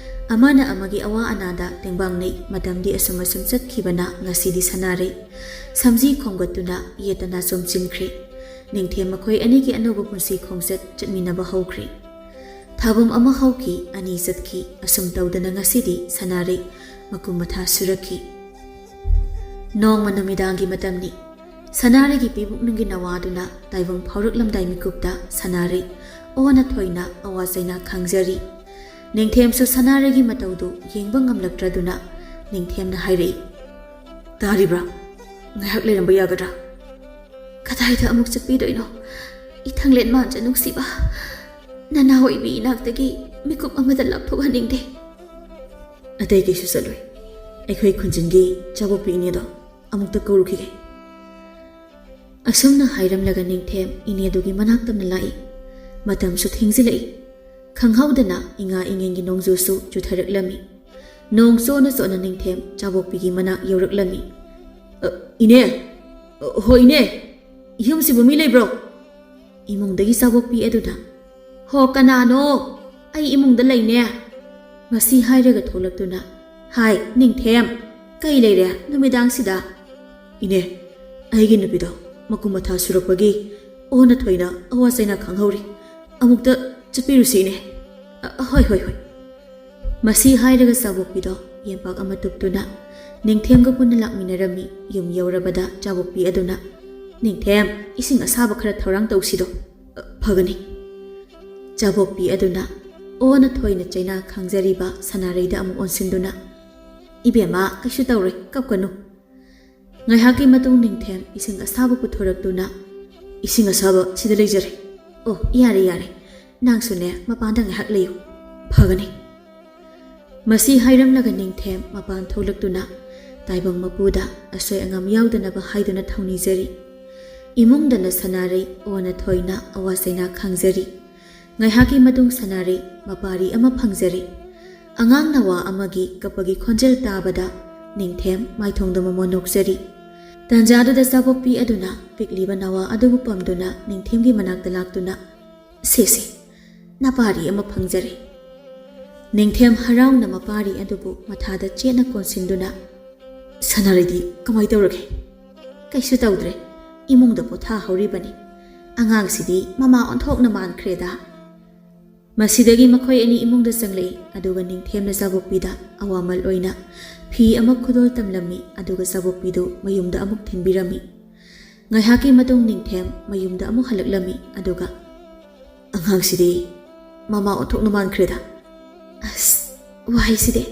ꯑꯃꯅ ꯑꯃꯒꯤ ꯑꯋꯥ ꯑꯅꯥꯗ ꯇꯦꯡꯕꯥꯡꯅꯩ꯫ ꯃꯇꯝꯗꯤ ꯑꯁꯨꯝ ꯑꯁꯨꯝ ꯆꯠꯈꯤꯕꯅ ꯉꯁꯤꯗꯤ ꯁꯅꯥꯔꯩ ꯁꯝꯖꯤ ꯈꯣꯝꯒꯠꯇꯨꯅ ꯌꯦꯠꯇꯅ ꯆꯣꯝꯆꯤꯟꯈ꯭ꯔꯦ꯫ ꯅꯤꯡꯊꯦꯝ ꯃꯈꯣꯏ ꯑꯅꯤꯒꯤ ꯑꯅꯧꯕ ꯄꯨꯟꯁꯤ ꯈꯣꯡꯆꯠ ꯆꯠꯃꯤꯟꯅꯕ ꯍꯧꯈ꯭ꯔꯦ꯫ ꯊꯥꯕꯨꯝ ꯑꯃ ꯍꯧꯈꯤ, ꯑꯅꯤ ꯆꯠꯈꯤ꯫ ꯑꯁꯨꯝ ꯇꯧꯗꯅ ꯉꯁꯤꯗꯤ ꯁꯅꯥꯔꯩ ꯃꯀꯨꯝ ꯃꯊꯥ ꯁꯨꯔꯛꯈꯤ꯫ ꯅꯣꯡꯃ ꯅꯨꯃꯤꯗꯥꯡꯒꯤ ꯃꯇꯝꯅꯤ꯫ ꯁꯅꯥꯔꯩꯒꯤ ꯄꯤꯕꯨꯛꯅꯨꯡꯒꯤ ꯅꯋꯥꯗꯨꯅ ꯇꯥꯏꯕꯪ ꯐꯥꯎꯔꯛꯂꯝꯗꯥꯏ ꯃꯤꯀꯨꯞꯇ ꯁꯅꯥꯔꯩ ꯑꯣꯟꯅ ꯊꯣꯏꯅ ꯑꯋꯥ ꯆꯩꯅꯥ ꯈꯥꯡꯖꯔꯤ꯫ ꯅꯤꯡꯊꯦꯝꯁꯨ ꯁꯅꯥꯔꯩꯒꯤ ꯃꯇꯧꯗꯨ ꯌꯦꯡꯕ ꯉꯝꯂꯛꯇ꯭ꯔꯗꯨꯅ ꯅꯤꯡꯊꯦꯝꯅ ꯍꯥꯏꯔꯛꯏ, "ꯇꯥꯔꯤꯕ꯭ꯔꯥ? ꯉꯥꯏꯍꯥꯛ ꯂꯩꯔꯝꯕ ꯌꯥꯒꯗ꯭ꯔꯥ?" "ꯀꯗꯥꯏꯗ ꯑꯃꯨꯛ ꯆꯠꯄꯤꯗꯣꯏꯅꯣ? ꯏꯊꯪꯂꯦꯟ ꯃꯥꯟꯖ ꯅꯨꯡꯁꯤꯕ, ꯅꯅꯥ ꯑꯣꯏꯕꯤ ꯏꯅꯥꯛꯇꯒꯤ ꯃꯤꯀꯨꯞ ꯑꯃꯗ ꯂꯥꯞꯊꯣꯛꯍꯟꯅꯤꯡꯗꯦ꯫" "ꯑꯇꯩ ꯀꯩꯁꯨ ꯆꯠꯂꯣꯏ꯫ ꯑꯩꯈꯣꯏ ꯈꯨꯟꯖꯤꯟꯒꯤ ꯆꯥꯕꯣꯛꯄꯤ ꯏꯅꯦꯗꯣ ꯑꯃꯨꯛꯇ ꯀꯧꯔꯨꯈꯤꯒꯦ꯫" ꯑꯁꯨꯝꯅ ꯍꯥꯏꯔꯝꯂꯒ ꯅꯤꯡꯊꯦꯝ ꯏꯅꯦꯗꯨꯒꯤ ꯃꯅꯥꯛ ꯇꯝꯅ ꯂꯥꯛꯏ꯫ ꯃꯇꯝꯁꯨ ꯊꯦꯡꯖꯤꯜꯂꯛꯏ꯫ ꯈꯪꯍꯧꯗꯅ ꯏꯉꯥ ꯏꯉꯦꯟꯒꯤ ꯅꯣꯡꯖꯨꯁꯨ ꯆꯨꯊꯔꯛꯂꯝꯃꯤ꯫ ꯅꯣꯡ ꯆꯣꯠꯅ ꯆꯣꯠꯅ ꯅꯤꯡꯊꯦꯝ ꯆꯥꯕꯣꯛꯄꯤꯒꯤ ꯃꯅꯥꯛ ꯌꯧꯔꯛꯂꯝꯃꯤ꯫ "ꯑ, ꯏꯅꯦ! ꯑ, ꯍꯣ ꯏꯅꯦ! ꯌꯨꯝꯁꯤꯕꯨ ꯃꯤ ꯂꯩꯕ꯭ꯔꯣ?" ꯏꯃꯨꯡꯗꯒꯤ ꯆꯥꯕꯣꯛꯄꯤ ꯑꯗꯨꯅ, "ꯍꯣ, ꯀꯅꯥꯅꯣ? ꯑꯩ ꯏꯃꯨꯡꯗ ꯂꯩꯅꯦ꯫" ꯃꯁꯤ ꯍꯥꯏꯔꯒ ꯊꯣꯛꯂꯛꯇꯨꯅ, "ꯍꯥꯏ, ꯅꯤꯡꯊꯦꯝ, ꯀꯩ ꯂꯩꯔꯦ ꯅꯨꯃꯤꯗꯥꯡꯁꯤꯗ?" "ꯏꯅꯦ, ꯑꯩꯒꯤ ꯅꯨꯄꯤꯗꯣ ꯃꯀꯨ ꯃꯊꯥ ꯁꯨꯔꯛꯄꯒꯤ ꯑꯣꯟꯅ ꯊꯣꯏꯅ ꯑꯋꯥ ꯆꯩꯅꯥ ꯈꯪꯍꯧꯔꯤ꯫ ꯑꯃꯨꯛꯇ ꯆꯠꯄꯤꯔꯨꯁꯤ, ꯏꯅꯦ꯫" "ꯑ, ꯍꯣꯏ, ꯍꯣꯏ, ꯍꯣꯏ꯫" ꯃꯁꯤ ꯍꯥꯏꯔꯒ ꯆꯥꯕꯣꯛꯄꯤꯗꯣ ꯌꯦꯝꯄꯥꯛ ꯑꯃ ꯇꯨꯞꯇꯨꯅ ꯅꯤꯡꯊꯦꯝꯒ ꯄꯨꯟꯅ ꯂꯥꯛꯃꯤꯟꯅꯔꯝꯃꯤ꯫ ꯌꯨꯝ ꯌꯧꯔꯕꯗ ꯆꯥꯕꯣꯛꯄꯤ ꯑꯗꯨꯅ, "ꯅꯤꯡꯊꯦꯝ, ꯏꯁꯤꯡ ꯑꯁꯥꯕ ꯈꯔ ꯊꯧꯔꯥꯡ ꯇꯧꯁꯤꯗꯣ꯫" "ꯑ, ꯐꯒꯅꯤ꯫" ꯆꯥꯕꯣꯛꯄꯤ ꯑꯗꯨꯅ ꯑꯣꯟꯅ ꯊꯣꯏꯅ ꯆꯩꯅꯥ ꯈꯥꯡꯖꯔꯤꯕ ꯁꯅꯥꯔꯩꯗ ꯑꯃꯨꯛ ꯑꯣꯟꯁꯤꯟꯗꯨꯅ, "ꯏꯕꯦꯝꯃ, ꯀꯩꯁꯨ ꯇꯧꯔꯣꯏ, ꯀꯞꯀꯅꯨ꯫" ꯉꯥꯏꯍꯥꯛꯀꯤ ꯃꯇꯨꯡ ꯅꯤꯡꯊꯦꯝ ꯏꯁꯤꯡ ꯑꯁꯥꯕ ꯄꯨꯊꯣꯔꯛꯇꯨꯅ, "ꯏꯁꯤꯡ ꯑꯁꯥꯕ ꯁꯤꯗ ꯂꯩꯖꯔꯦ꯫ ꯑꯣ, ꯌꯥꯔꯦ, ꯌꯥꯔꯦ꯫ ꯅꯪꯁꯨꯅꯦ, ꯃꯄꯥꯟꯗ ꯉꯥꯏꯍꯥꯛ ꯂꯩꯌꯨ꯫ ꯐꯒꯅꯤ꯫" ꯃꯁꯤ ꯍꯥꯏꯔꯝꯂꯒ ꯅꯤꯡꯊꯦꯝ ꯃꯄꯥꯟ ꯊꯣꯛꯂꯛꯇꯨꯅ ꯇꯥꯏꯕꯪ ꯃꯄꯨꯗ ꯑꯁꯣꯏ ꯑꯉꯥꯝ ꯌꯥꯎꯗꯅꯕ ꯍꯥꯏꯗꯨꯅ ꯊꯧꯅꯤꯖꯔꯤ꯫ ꯏꯃꯨꯡꯗꯅ ꯁꯅꯥꯔꯩ ꯑꯣꯟꯅ ꯊꯣꯏꯅ ꯑꯋꯥ ꯆꯩꯅꯥ ꯈꯥꯡꯖꯔꯤ꯫ ꯉꯥꯏꯍꯥꯛꯀꯤ ꯃꯇꯨꯡ ꯁꯅꯥꯔꯩ ꯃꯄꯥꯔꯤ ꯑꯃ ꯐꯪꯖꯔꯦ꯫ ꯑꯉꯥꯡ ꯅꯋꯥ ꯑꯃꯒꯤ ꯀꯞꯄꯒꯤ ꯈꯣꯟꯖꯦꯜ ꯇꯥꯕꯗ ꯅꯤꯡꯊꯦꯝ ꯃꯥꯏꯊꯣꯡꯗ ꯃꯃꯣꯟ ꯅꯣꯛꯆꯔꯤ꯫ ꯇꯥꯟꯖꯥꯗꯨꯗ ꯆꯥꯕꯣꯛꯄꯤ ꯑꯗꯨꯅ ꯄꯤꯛꯂꯤꯕ ꯅꯋꯥ ꯑꯗꯨꯕꯨ ꯄꯝꯗꯨꯅ ꯅꯤꯡꯊꯦꯝꯒꯤ ꯃꯅꯥꯛꯇ ꯂꯥꯛꯇꯨꯅ, "ꯁꯦ, ꯁꯦ, ꯅꯄꯥꯔꯤ ꯑꯃ ꯐꯪꯖꯔꯦ꯫" ꯅꯤꯡꯊꯦꯝ ꯍꯔꯥꯎꯅ ꯃꯄꯥꯔꯤ ꯑꯗꯨꯕꯨ ꯃꯊꯥꯗ ꯆꯦꯠꯅ ꯀꯣꯟꯁꯤꯟꯗꯨꯅ, "ꯁꯅꯥꯔꯩꯗꯤ ꯀꯃꯥꯏ ꯇꯧꯔꯒꯦ?" "ꯀꯩꯁꯨ ꯇꯧꯗ꯭ꯔꯦ꯫ ꯏꯃꯨꯡꯗ ꯄꯣꯊꯥꯍꯧꯔꯤꯕꯅꯤ꯫ ꯑꯉꯥꯡꯁꯤꯗꯤ ꯃꯃꯥ ꯑꯣꯟꯊꯣꯛꯅ ꯃꯥꯟꯈ꯭ꯔꯦꯗ꯫" ꯃꯁꯤꯗꯒꯤ ꯃꯈꯣꯏ ꯑꯅꯤ ꯏꯃꯨꯡꯗ ꯆꯪꯂꯛꯏ, ꯑꯗꯨꯒ ꯅꯤꯡꯊꯦꯝꯅ ꯆꯥꯕꯣꯛꯄꯤꯗ ꯑꯋꯥꯃꯜ ꯑꯣꯏꯅ ꯐꯤ ꯑꯃ ꯈꯨꯗꯣꯜ ꯇꯝꯂꯝꯃꯤ, ꯑꯗꯨꯒ ꯆꯥꯕꯣꯛꯄꯤꯗꯨ ꯃꯌꯨꯝꯗ ꯑꯃꯨꯛ ꯊꯤꯟꯕꯤꯔꯝꯃꯤ꯫ ꯉꯥꯏꯍꯥꯛꯀꯤ ꯃꯇꯨꯡ ꯅꯤꯡꯊꯦꯝ ꯃꯌꯨꯝꯗ ꯑꯃꯨꯛ ꯍꯜꯂꯛꯂꯝꯃꯤ꯫ ꯑꯗꯨꯒ, "ꯑꯉꯥꯡꯁꯤꯗꯤ ꯃꯃꯥ ꯑꯣꯟꯊꯣꯛꯅ ꯃꯥꯟꯈ꯭ꯔꯦꯗ꯫ ꯑꯁ, ꯋꯥꯍꯩꯁꯤꯗꯤ꯫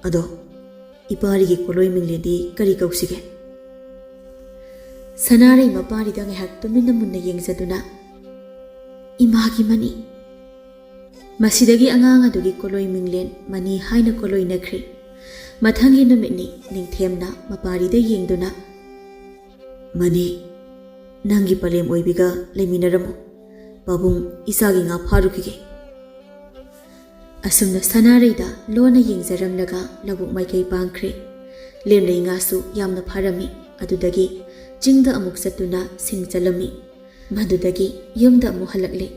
ꯑꯗꯣ, ꯏꯄꯥꯔꯤꯒꯤ ꯀꯣꯂꯣꯏ ꯃꯤꯡꯂꯦꯟꯗꯤ ꯀꯔꯤ ꯀꯧꯁꯤꯒꯦ?" ꯁꯅꯥꯔꯩ ꯃꯄꯥꯔꯤꯗ ꯉꯥꯏꯍꯥꯛ ꯇꯨꯃꯤꯟꯅ ꯃꯨꯟꯅ ꯌꯦꯡꯖꯗꯨꯅ, "ꯏꯃꯥꯒꯤ ꯃꯅꯤ"꯫ ꯃꯁꯤꯗꯒꯤ ꯑꯉꯥꯡ ꯑꯗꯨꯒꯤ ꯀꯣꯂꯣꯏ ꯃꯤꯡꯂꯦꯟ ꯃꯅꯤ ꯍꯥꯏꯅ ꯀꯣꯂꯣꯏꯅꯈ꯭ꯔꯦ꯫ ꯃꯊꯪꯒꯤ ꯅꯨꯃꯤꯠꯅꯤ꯫ ꯅꯤꯡꯊꯦꯝꯅ ꯃꯄꯥꯔꯤꯗ ꯌꯦꯡꯗꯨꯅ, "ꯃꯅꯤ, ꯅꯪꯒꯤ ꯄꯂꯦꯝ ꯑꯣꯏꯕꯤꯒ ꯂꯩꯃꯤꯟꯅꯔꯝꯃꯨ꯫ ꯄꯥꯕꯨꯡ, ꯏꯆꯥꯒꯤ ꯉꯥ ꯐꯥꯔꯨꯈꯤꯒꯦ"꯫ ꯑꯁꯨꯝꯅ ꯁꯅꯥꯔꯩꯗ ꯂꯣꯟꯅ ꯌꯦꯡꯖꯔꯝꯂꯒ ꯂꯧꯕꯨꯛ ꯃꯥꯏꯀꯩ ꯄꯥꯡꯈ꯭ꯔꯦ꯫ ꯂꯦꯝꯂꯩ ꯉꯥꯁꯨ ꯌꯥꯝꯅ ꯐꯥꯔꯝꯃꯤ꯫ ꯑꯗꯨꯗꯒꯤ ꯆꯤꯡꯗ ꯑꯃꯨꯛ ꯆꯠꯇꯨꯅ ꯁꯤꯡ ꯆꯜꯂꯝꯃꯤ꯫ ꯃꯗꯨꯗꯒꯤ ꯌꯨꯝꯗ ꯑꯃꯨꯛ ꯍꯜꯂꯛꯂꯦ꯫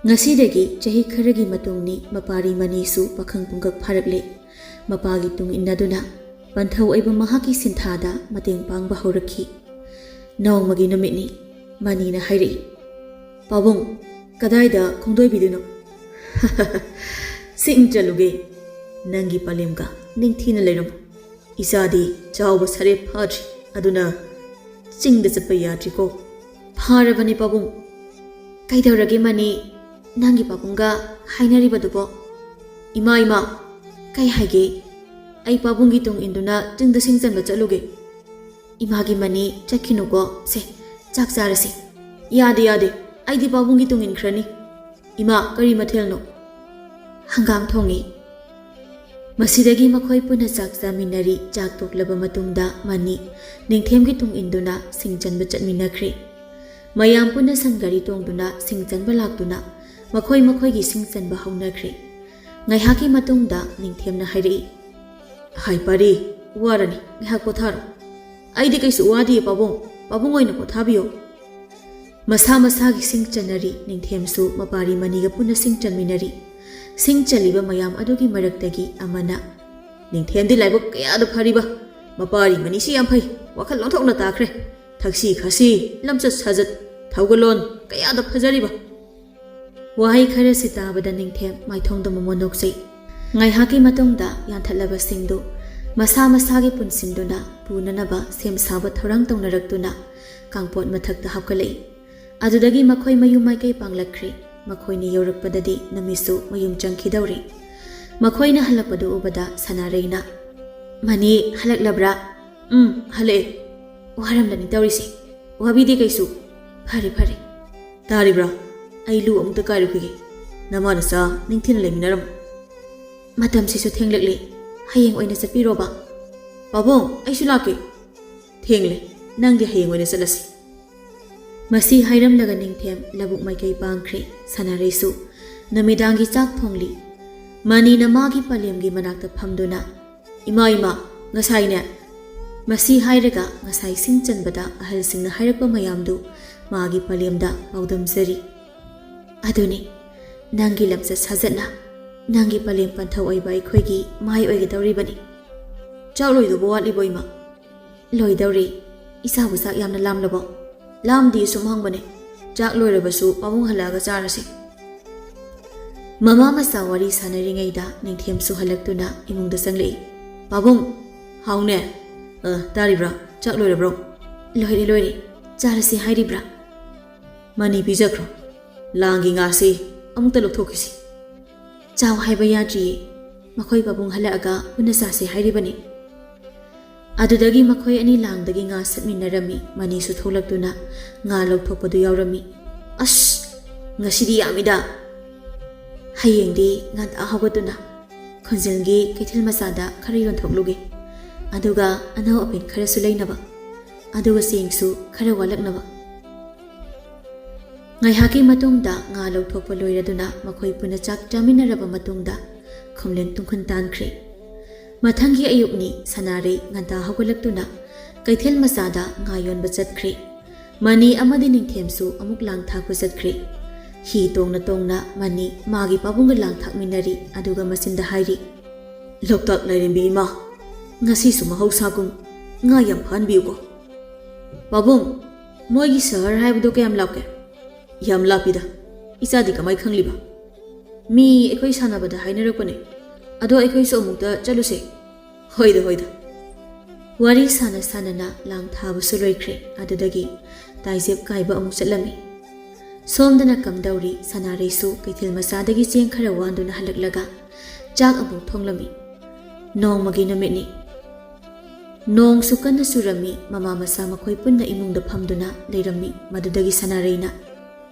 ꯉꯁꯤꯗꯒꯤ ꯆꯍꯤ ꯈꯔꯒꯤ ꯃꯇꯨꯡꯅꯤ꯫ ꯃꯄꯥꯔꯤ ꯃꯅꯤꯁꯨ ꯄꯥꯈꯪ ꯄꯨꯡꯀꯛ ꯐꯥꯔꯛꯂꯦ꯫ ꯃꯄꯥꯒꯤ ꯇꯨꯡ ꯏꯟꯅꯗꯨꯅ ꯄꯟꯊꯧ ꯑꯣꯏꯕ ꯃꯍꯥꯛꯀꯤ ꯁꯤꯟꯊꯥꯗ ꯃꯇꯦꯡ ꯄꯥꯡꯕ ꯍꯧꯔꯛꯈꯤ꯫ ꯅꯣꯡꯃꯒꯤ ꯅꯨꯃꯤꯠꯅꯤ꯫ ꯃꯅꯤꯅ ꯍꯥꯏꯔꯛꯏ, "ꯄꯥꯕꯨꯡ, ꯀꯗꯥꯏꯗ ꯈꯣꯡꯗꯣꯏꯕꯤꯗꯨꯅꯣ?" "ꯁꯤꯡ ꯆꯠꯂꯨꯒꯦ꯫ ꯅꯪꯒꯤ ꯄꯂꯦꯝꯒ ꯅꯤꯡꯊꯤꯅ ꯂꯩꯔꯝꯃꯨ꯫ ꯏꯆꯥꯗꯤ ꯆꯥꯎꯕ ꯁꯥꯔꯦ ꯐꯥꯗ꯭ꯔꯤ, ꯑꯗꯨꯅ ꯆꯤꯡꯗ ꯆꯠꯄ ꯌꯥꯗ꯭ꯔꯤꯀꯣ"꯫ "ꯐꯥꯔꯕꯅꯤ ꯄꯥꯕꯨꯡ"꯫ "ꯀꯩꯗꯧꯔꯒꯦ ꯃꯅꯤ? ꯅꯪꯒꯤ ꯄꯥꯕꯨꯡꯒ ꯍꯥꯏꯅꯔꯤꯕꯗꯨꯕꯣ?" "ꯏꯃꯥ, ꯏꯃꯥ!" "ꯀꯩ ꯍꯥꯏꯒꯦ?" "ꯑꯩ ꯄꯥꯕꯨꯡꯒꯤ ꯇꯨꯡ ꯏꯟꯗꯨꯅ ꯆꯤꯡꯗ ꯁꯤꯡ ꯆꯟꯕ ꯆꯠꯂꯨꯒꯦ"꯫ "ꯏꯃꯥꯒꯤ ꯃꯅꯤ, ꯆꯠꯈꯤꯅꯨꯀꯣ꯫ ꯁꯦ, ꯆꯥꯛ ꯆꯥꯔꯁꯤ"꯫ "ꯌꯥꯗꯦ, ꯌꯥꯗꯦ, ꯑꯩꯗꯤ ꯄꯥꯕꯨꯡꯒꯤ ꯇꯨꯡ ꯏꯟꯈ꯭ꯔꯅꯤ"꯫ "ꯏꯃꯥ, ꯀꯔꯤ ꯃꯊꯦꯜꯅꯣ?" "ꯍꯪꯒꯥꯝ ꯊꯣꯡꯉꯤ"꯫ ꯃꯁꯤꯗꯒꯤ ꯃꯈꯣꯏ ꯄꯨꯟꯅ ꯆꯥꯛ ꯆꯥꯃꯤꯟꯅꯔꯤ꯫ ꯆꯥꯛ ꯇꯣꯛꯂꯕ ꯃꯇꯨꯡꯗ ꯃꯅꯤ ꯅꯤꯡꯊꯦꯝꯒꯤ ꯇꯨꯡ ꯏꯟꯗꯨꯅ ꯁꯤꯡ ꯆꯟꯕ ꯆꯠꯃꯤꯟꯅꯈ꯭ꯔꯦ꯫ ꯃꯌꯥꯝ ꯄꯨꯟꯅ ꯁꯟ ꯒꯥꯔꯤ ꯇꯣꯡꯗꯨꯅ ꯁꯤꯡ ꯆꯟꯕ ꯂꯥꯛꯇꯨꯅ ꯃꯈꯣꯏ ꯃꯈꯣꯏꯒꯤ ꯁꯤꯡ ꯆꯟꯕ ꯍꯧꯅꯈ꯭ꯔꯦ꯫ ꯉꯥꯏꯍꯥꯛꯀꯤ ꯃꯇꯨꯡꯗ ꯅꯤꯡꯊꯦꯝꯅ ꯍꯥꯏꯔꯛꯏ, "ꯍꯥꯏ ꯄꯥꯔꯤ, ꯋꯥꯔꯅꯤ, ꯉꯥꯏꯍꯥꯛ ꯄꯣꯊꯥꯔꯣ"꯫ "ꯑꯩꯗꯤ ꯀꯩꯁꯨ ꯋꯥꯗꯤꯌꯦ ꯄꯥꯕꯨꯡ, ꯄꯥꯕꯨꯡ ꯑꯣꯏꯅ ꯄꯣꯊꯥꯕꯤꯌꯣ"꯫ ꯃꯁꯥ ꯃꯁꯥꯒꯤ ꯁꯤꯡ ꯆꯟꯅꯔꯤ꯫ ꯅꯤꯡꯊꯦꯝꯁꯨ ꯃꯄꯥꯔꯤ ꯃꯅꯤꯒ ꯄꯨꯟꯅ ꯁꯤꯡ ꯆꯟꯃꯤꯟꯅꯔꯤ꯫ ꯁꯤꯡ ꯆꯜꯂꯤꯕ ꯃꯌꯥꯝ ꯑꯗꯨꯒꯤ ꯃꯔꯛꯇꯒꯤ ꯑꯃꯅ, "ꯅꯤꯡꯊꯦꯝꯗꯤ ꯂꯥꯏꯕꯛ ꯀꯌꯥꯗ ꯐꯔꯤꯕ! ꯃꯄꯥꯔꯤ ꯃꯅꯤꯁꯤ ꯌꯥꯝ ꯐꯩ, ꯋꯥꯈꯜ ꯑꯣꯟꯊꯣꯛꯅ ꯇꯥꯈ꯭ꯔꯦ꯫ ꯊꯛꯁꯤ ꯈꯥꯁꯤ, ꯂꯝꯆꯠ ꯁꯥꯖꯠ, ꯊꯧꯒꯜꯂꯣꯟ ꯀꯌꯥꯗ ꯐꯖꯔꯤꯕ!" ꯋꯥꯍꯩ ꯈꯔꯁꯤ ꯇꯥꯕꯗ ꯅꯤꯡꯊꯦꯝ ꯃꯥꯏꯊꯣꯡꯗ ꯃꯣꯃꯣꯟ ꯅꯣꯛꯆꯩ꯫ ꯉꯥꯏꯍꯥꯛꯀꯤ ꯃꯇꯨꯡꯗ ꯌꯥꯟꯊꯠꯂꯕꯁꯤꯡꯗꯨ ꯃꯁꯥ ꯃꯁꯥꯒꯤ ꯄꯨꯟꯁꯤꯟꯗꯨꯅ ꯄꯨꯅꯅꯕ ꯁꯦꯝ ꯁꯥꯕ ꯊꯧꯔꯥꯡ ꯇꯧꯅꯔꯛꯇꯨꯅ ꯀꯥꯡꯄꯣꯠ ꯃꯊꯛꯇ ꯍꯥꯞꯀꯠꯂꯛꯏ꯫ ꯑꯗꯨꯗꯒꯤ ꯃꯈꯣꯏ ꯃꯌꯨꯝ ꯃꯥꯏꯀꯩ ꯄꯥꯡꯂꯛꯈ꯭ꯔꯦ꯫ ꯃꯈꯣꯏꯅ ꯌꯧꯔꯛꯄꯗꯗꯤ ꯅꯨꯃꯤꯠꯁꯨ ꯃꯌꯨꯝ ꯆꯪꯈꯤꯗꯧꯔꯦ꯫ ꯃꯈꯣꯏꯅ ꯍꯜꯂꯛꯄꯗꯨ ꯎꯕꯗ ꯁꯅꯥꯔꯩꯅ, "ꯃꯅꯤ ꯍꯜꯂꯛꯂꯕ꯭ꯔꯥ?" "ꯎꯝ, ꯍꯜꯂꯛꯑꯦ꯫ ꯋꯥꯔꯝꯂꯅꯤ ꯇꯧꯔꯤꯁꯦ꯫ ꯋꯥꯕꯤꯗꯦ ꯀꯩꯁꯨ꯫ ꯐꯔꯦ, ꯐꯔꯦ꯫ ꯇꯥꯔꯤꯕ꯭ꯔꯥ? ꯑꯩ ꯂꯨ ꯑꯃꯨꯛꯇ ꯀꯥꯏꯔꯨꯈꯤꯒꯦ꯫ ꯅꯃꯥ ꯅꯆꯥ ꯅꯤꯡꯊꯤꯅ ꯂꯩꯃꯤꯟꯅꯔꯝꯃꯨ꯫ ꯃꯇꯝꯁꯤꯁꯨ ꯊꯦꯡꯂꯛꯂꯦ꯫ ꯍꯌꯦꯡ ꯑꯣꯏꯅ ꯆꯠꯄꯤꯔꯣꯕ꯫" "ꯄꯥꯕꯨꯡ, ꯑꯩꯁꯨ ꯂꯥꯛꯀꯦ꯫" "ꯊꯦꯡꯂꯦ꯫ ꯅꯪꯗꯤ ꯍꯌꯦꯡ ꯑꯣꯏꯅ ꯆꯠꯂꯁꯤ꯫" ꯃꯁꯤ ꯍꯥꯏꯔꯝꯂꯒ ꯅꯤꯡꯊꯦꯝ ꯂꯧꯕꯨꯛ ꯃꯥꯏꯀꯩ ꯄꯥꯡꯈ꯭ꯔꯦ꯫ ꯁꯅꯥꯔꯩꯁꯨ ꯅꯨꯃꯤꯗꯥꯡꯒꯤ ꯆꯥꯛ ꯊꯣꯡꯂꯤ꯫ ꯃꯅꯤꯅ ꯃꯥꯒꯤ ꯄꯂꯦꯝꯒꯤ ꯃꯅꯥꯛꯇ ꯐꯝꯗꯨꯅ, "ꯏꯃꯥ, ꯏꯃꯥ, ꯉꯁꯥꯏꯅꯦ꯫" ꯃꯁꯤ ꯍꯥꯏꯔꯒ ꯉꯁꯥꯏ ꯁꯤꯡ ꯆꯟꯕꯗ ꯑꯍꯜꯁꯤꯡꯅ ꯍꯥꯏꯔꯛꯄ ꯃꯌꯥꯝꯗꯨ ꯃꯥꯒꯤ ꯄꯂꯦꯝꯗ ꯄꯥꯎꯗꯝꯖꯔꯤ꯫ "ꯑꯗꯨꯅꯤ, ꯅꯪꯒꯤ ꯂꯝꯆꯠ ꯁꯥꯖꯠꯅ ꯅꯪꯒꯤ ꯄꯂꯦꯝ ꯄꯟꯊꯧ ꯑꯣꯏꯕ ꯑꯩꯈꯣꯏꯒꯤ ꯃꯥꯏ ꯑꯣꯏꯒꯗꯧꯔꯤꯕꯅꯤ꯫" "ꯆꯥꯛ ꯂꯣꯏꯗꯧꯕ ꯋꯥꯠꯂꯤꯕꯣ, ꯏꯃꯥ?" "ꯂꯣꯏꯗꯧꯔꯦ꯫ ꯏꯆꯥꯕꯨ ꯆꯥꯛ ꯌꯥꯝꯅ ꯂꯥꯝꯂꯕꯣ?" "ꯂꯥꯝꯗꯦ, ꯁꯨꯝ ꯍꯪꯕꯅꯦ꯫ ꯆꯥꯛ ꯂꯣꯏꯔꯕꯁꯨ ꯄꯥꯕꯨꯡ ꯍꯜꯂꯛꯑꯒ ꯆꯥꯔꯁꯦ꯫" ꯃꯃꯥ ꯃꯆꯥ ꯋꯥꯔꯤ ꯁꯥꯟꯅꯔꯤꯉꯩꯗ ꯅꯤꯡꯊꯦꯝꯁꯨ ꯍꯜꯂꯛꯇꯨꯅ ꯏꯃꯨꯡꯗ ꯆꯪꯂꯛꯏ꯫ "ꯄꯥꯕꯨꯡ!" "ꯍꯥꯎꯅꯦ꯫ ꯑ, ꯇꯥꯔꯤꯕ꯭ꯔꯥ? ꯆꯥꯛ ꯂꯣꯏꯔꯕ꯭ꯔꯣ?" "ꯂꯣꯏꯔꯦ, ꯂꯣꯏꯔꯦ꯫ ꯆꯥꯔꯁꯤ ꯍꯥꯏꯔꯤꯕ꯭ꯔꯥ?" "ꯃꯅꯤ ꯄꯤꯖꯈ꯭ꯔꯣ꯫ ꯂꯥꯡꯒꯤ ꯉꯥꯁꯤ ꯑꯃꯨꯛꯇ ꯂꯧꯊꯣꯛꯈꯤꯁꯤ꯫" "ꯆꯥꯎ ꯍꯥꯏꯕ ꯌꯥꯗ꯭ꯔꯤꯌꯦ꯫ ꯃꯈꯣꯏ ꯄꯥꯕꯨꯡ ꯍꯜꯂꯛꯑꯒ ꯄꯨꯟꯅ ꯆꯥꯁꯦ ꯍꯥꯏꯔꯤꯕꯅꯤ꯫" ꯑꯗꯨꯗꯒꯤ ꯃꯈꯣꯏ ꯑꯅꯤ ꯂꯥꯡꯗꯒꯤ ꯉꯥ ꯁꯠꯃꯤꯟꯅꯔꯝꯃꯤ꯫ ꯃꯅꯤꯁꯨ ꯊꯣꯛꯂꯛꯇꯨꯅ ꯉꯥ ꯂꯧꯊꯣꯛꯄꯗꯨ ꯌꯥꯎꯔꯝꯃꯤ꯫ "ꯑꯁ, ꯉꯁꯤꯗꯤ ꯌꯥꯝꯃꯤꯗ!" "ꯍꯌꯦꯡꯗꯤ ꯉꯟꯇꯥ ꯍꯧꯒꯠꯇꯨꯅ ꯈꯣꯟꯖꯦꯜꯒꯤ ꯀꯩꯊꯦꯜ ꯃꯆꯥꯗ ꯈꯔ ꯌꯣꯟꯊꯣꯛꯂꯨꯒꯦ꯫ ꯑꯗꯨꯒ ꯑꯅꯧ ꯑꯄꯦꯠ ꯈꯔꯁꯨ ꯂꯩꯅꯕ꯫ ꯑꯗꯨꯒ ꯆꯦꯡꯁꯨ ꯈꯔ ꯋꯥꯠꯂꯛꯅꯕ꯫" ꯉꯥꯏꯍꯥꯛꯀꯤ ꯃꯇꯨꯡꯗ ꯉꯥ ꯂꯧꯊꯣꯛꯄ ꯂꯣꯏꯔꯗꯨꯅ ꯃꯈꯣꯏ ꯄꯨꯟꯅ ꯆꯥꯛ ꯆꯥꯃꯤꯟꯅꯔꯕ ꯃꯇꯨꯡꯗ ꯈꯣꯝꯂꯦꯟ ꯇꯨꯡꯈꯨꯟ ꯇꯥꯟꯈ꯭ꯔꯦ꯫ ꯃꯊꯪꯒꯤ ꯑꯌꯨꯛꯅꯤ꯫ ꯁꯅꯥꯔꯩ ꯉꯟꯇꯥ ꯍꯧꯒꯠꯂꯛꯇꯨꯅ ꯀꯩꯊꯦꯜ ꯃꯆꯥꯗ ꯉꯥ ꯌꯣꯟꯕ ꯆꯠꯈ꯭ꯔꯦ꯫ ꯃꯅꯤ ꯑꯃꯗꯤ ꯅꯤꯡꯊꯦꯝꯁꯨ ꯑꯃꯨꯛ ꯂꯥꯡ ꯊꯥꯛꯄ ꯆꯠꯈ꯭ꯔꯦ꯫ ꯍꯤ ꯇꯣꯡꯅ ꯇꯣꯡꯅ ꯃꯅꯤ ꯃꯥꯒꯤ ꯄꯥꯕꯨꯡꯒ ꯂꯥꯡ ꯊꯥꯛꯃꯤꯟꯅꯔꯤ, ꯑꯗꯨꯒ ꯃꯆꯤꯟꯗ ꯍꯥꯏꯔꯤ, "ꯂꯣꯛꯇꯥꯛ ꯂꯥꯏꯔꯦꯝꯕꯤ ꯏꯃꯥ, ꯉꯁꯤꯁꯨ ꯃꯍꯧꯁꯥꯒꯨꯝ ꯉꯥ ꯌꯥꯝ ꯐꯥꯍꯟꯕꯤꯌꯨꯀꯣ꯫" "ꯄꯥꯕꯨꯡ, ꯃꯣꯏꯒꯤ ꯁꯍꯔ ꯍꯥꯏꯕꯗꯨ ꯀꯌꯥꯝ ꯂꯥꯞꯀꯦ?" "ꯌꯥꯝ ꯂꯥꯞꯄꯤꯗ꯫ ꯏꯆꯥꯗꯤ ꯀꯃꯥꯏ ꯈꯪꯂꯤꯕ?" "ꯃꯤ ꯑꯩꯈꯣꯏ ꯁꯥꯟꯅꯕꯗ ꯍꯥꯏꯅꯔꯛꯄꯅꯦ꯫ ꯑꯗꯣ ꯑꯩꯈꯣꯏꯁꯨ ꯑꯃꯨꯛꯇ ꯆꯠꯂꯨꯁꯦ꯫" "ꯍꯣꯏꯗ, ꯍꯣꯏꯗ꯫" ꯋꯥꯔꯤ ꯁꯥꯟꯅ ꯁꯥꯟꯅꯅ ꯂꯥꯡ ꯊꯥꯕꯁꯨ ꯂꯣꯏꯈ꯭ꯔꯦ꯫ ꯑꯗꯨꯗꯒꯤ ꯇꯥꯏꯖꯦꯞ ꯀꯥꯏꯕ ꯑꯃꯨꯛ ꯆꯠꯂꯝꯃꯤ꯫ ꯁꯣꯝꯗꯅ ꯀꯝꯗꯧꯔꯤ, ꯁꯅꯥꯔꯩꯁꯨ ꯀꯩꯊꯦꯜ ꯃꯆꯥꯗꯒꯤ ꯆꯦꯡ ꯈꯔ ꯋꯥꯟꯗꯨꯅ ꯍꯜꯂꯛꯂꯒ ꯆꯥꯛ ꯑꯃꯨꯛ ꯊꯣꯡꯂꯝꯃꯤ꯫ ꯅꯣꯡꯃꯒꯤ ꯅꯨꯃꯤꯠꯅꯤ꯫ ꯅꯣꯡꯁꯨ ꯀꯟꯅ ꯆꯨꯔꯝꯃꯤ꯫ ꯃꯃꯥ ꯃꯆꯥ ꯃꯈꯣꯏ ꯄꯨꯟꯅ ꯏꯃꯨꯡꯗ ꯐꯝꯗꯨꯅ ꯂꯩꯔꯝꯃꯤ꯫ ꯃꯗꯨꯗꯒꯤ ꯁꯅꯥꯔꯩꯅ,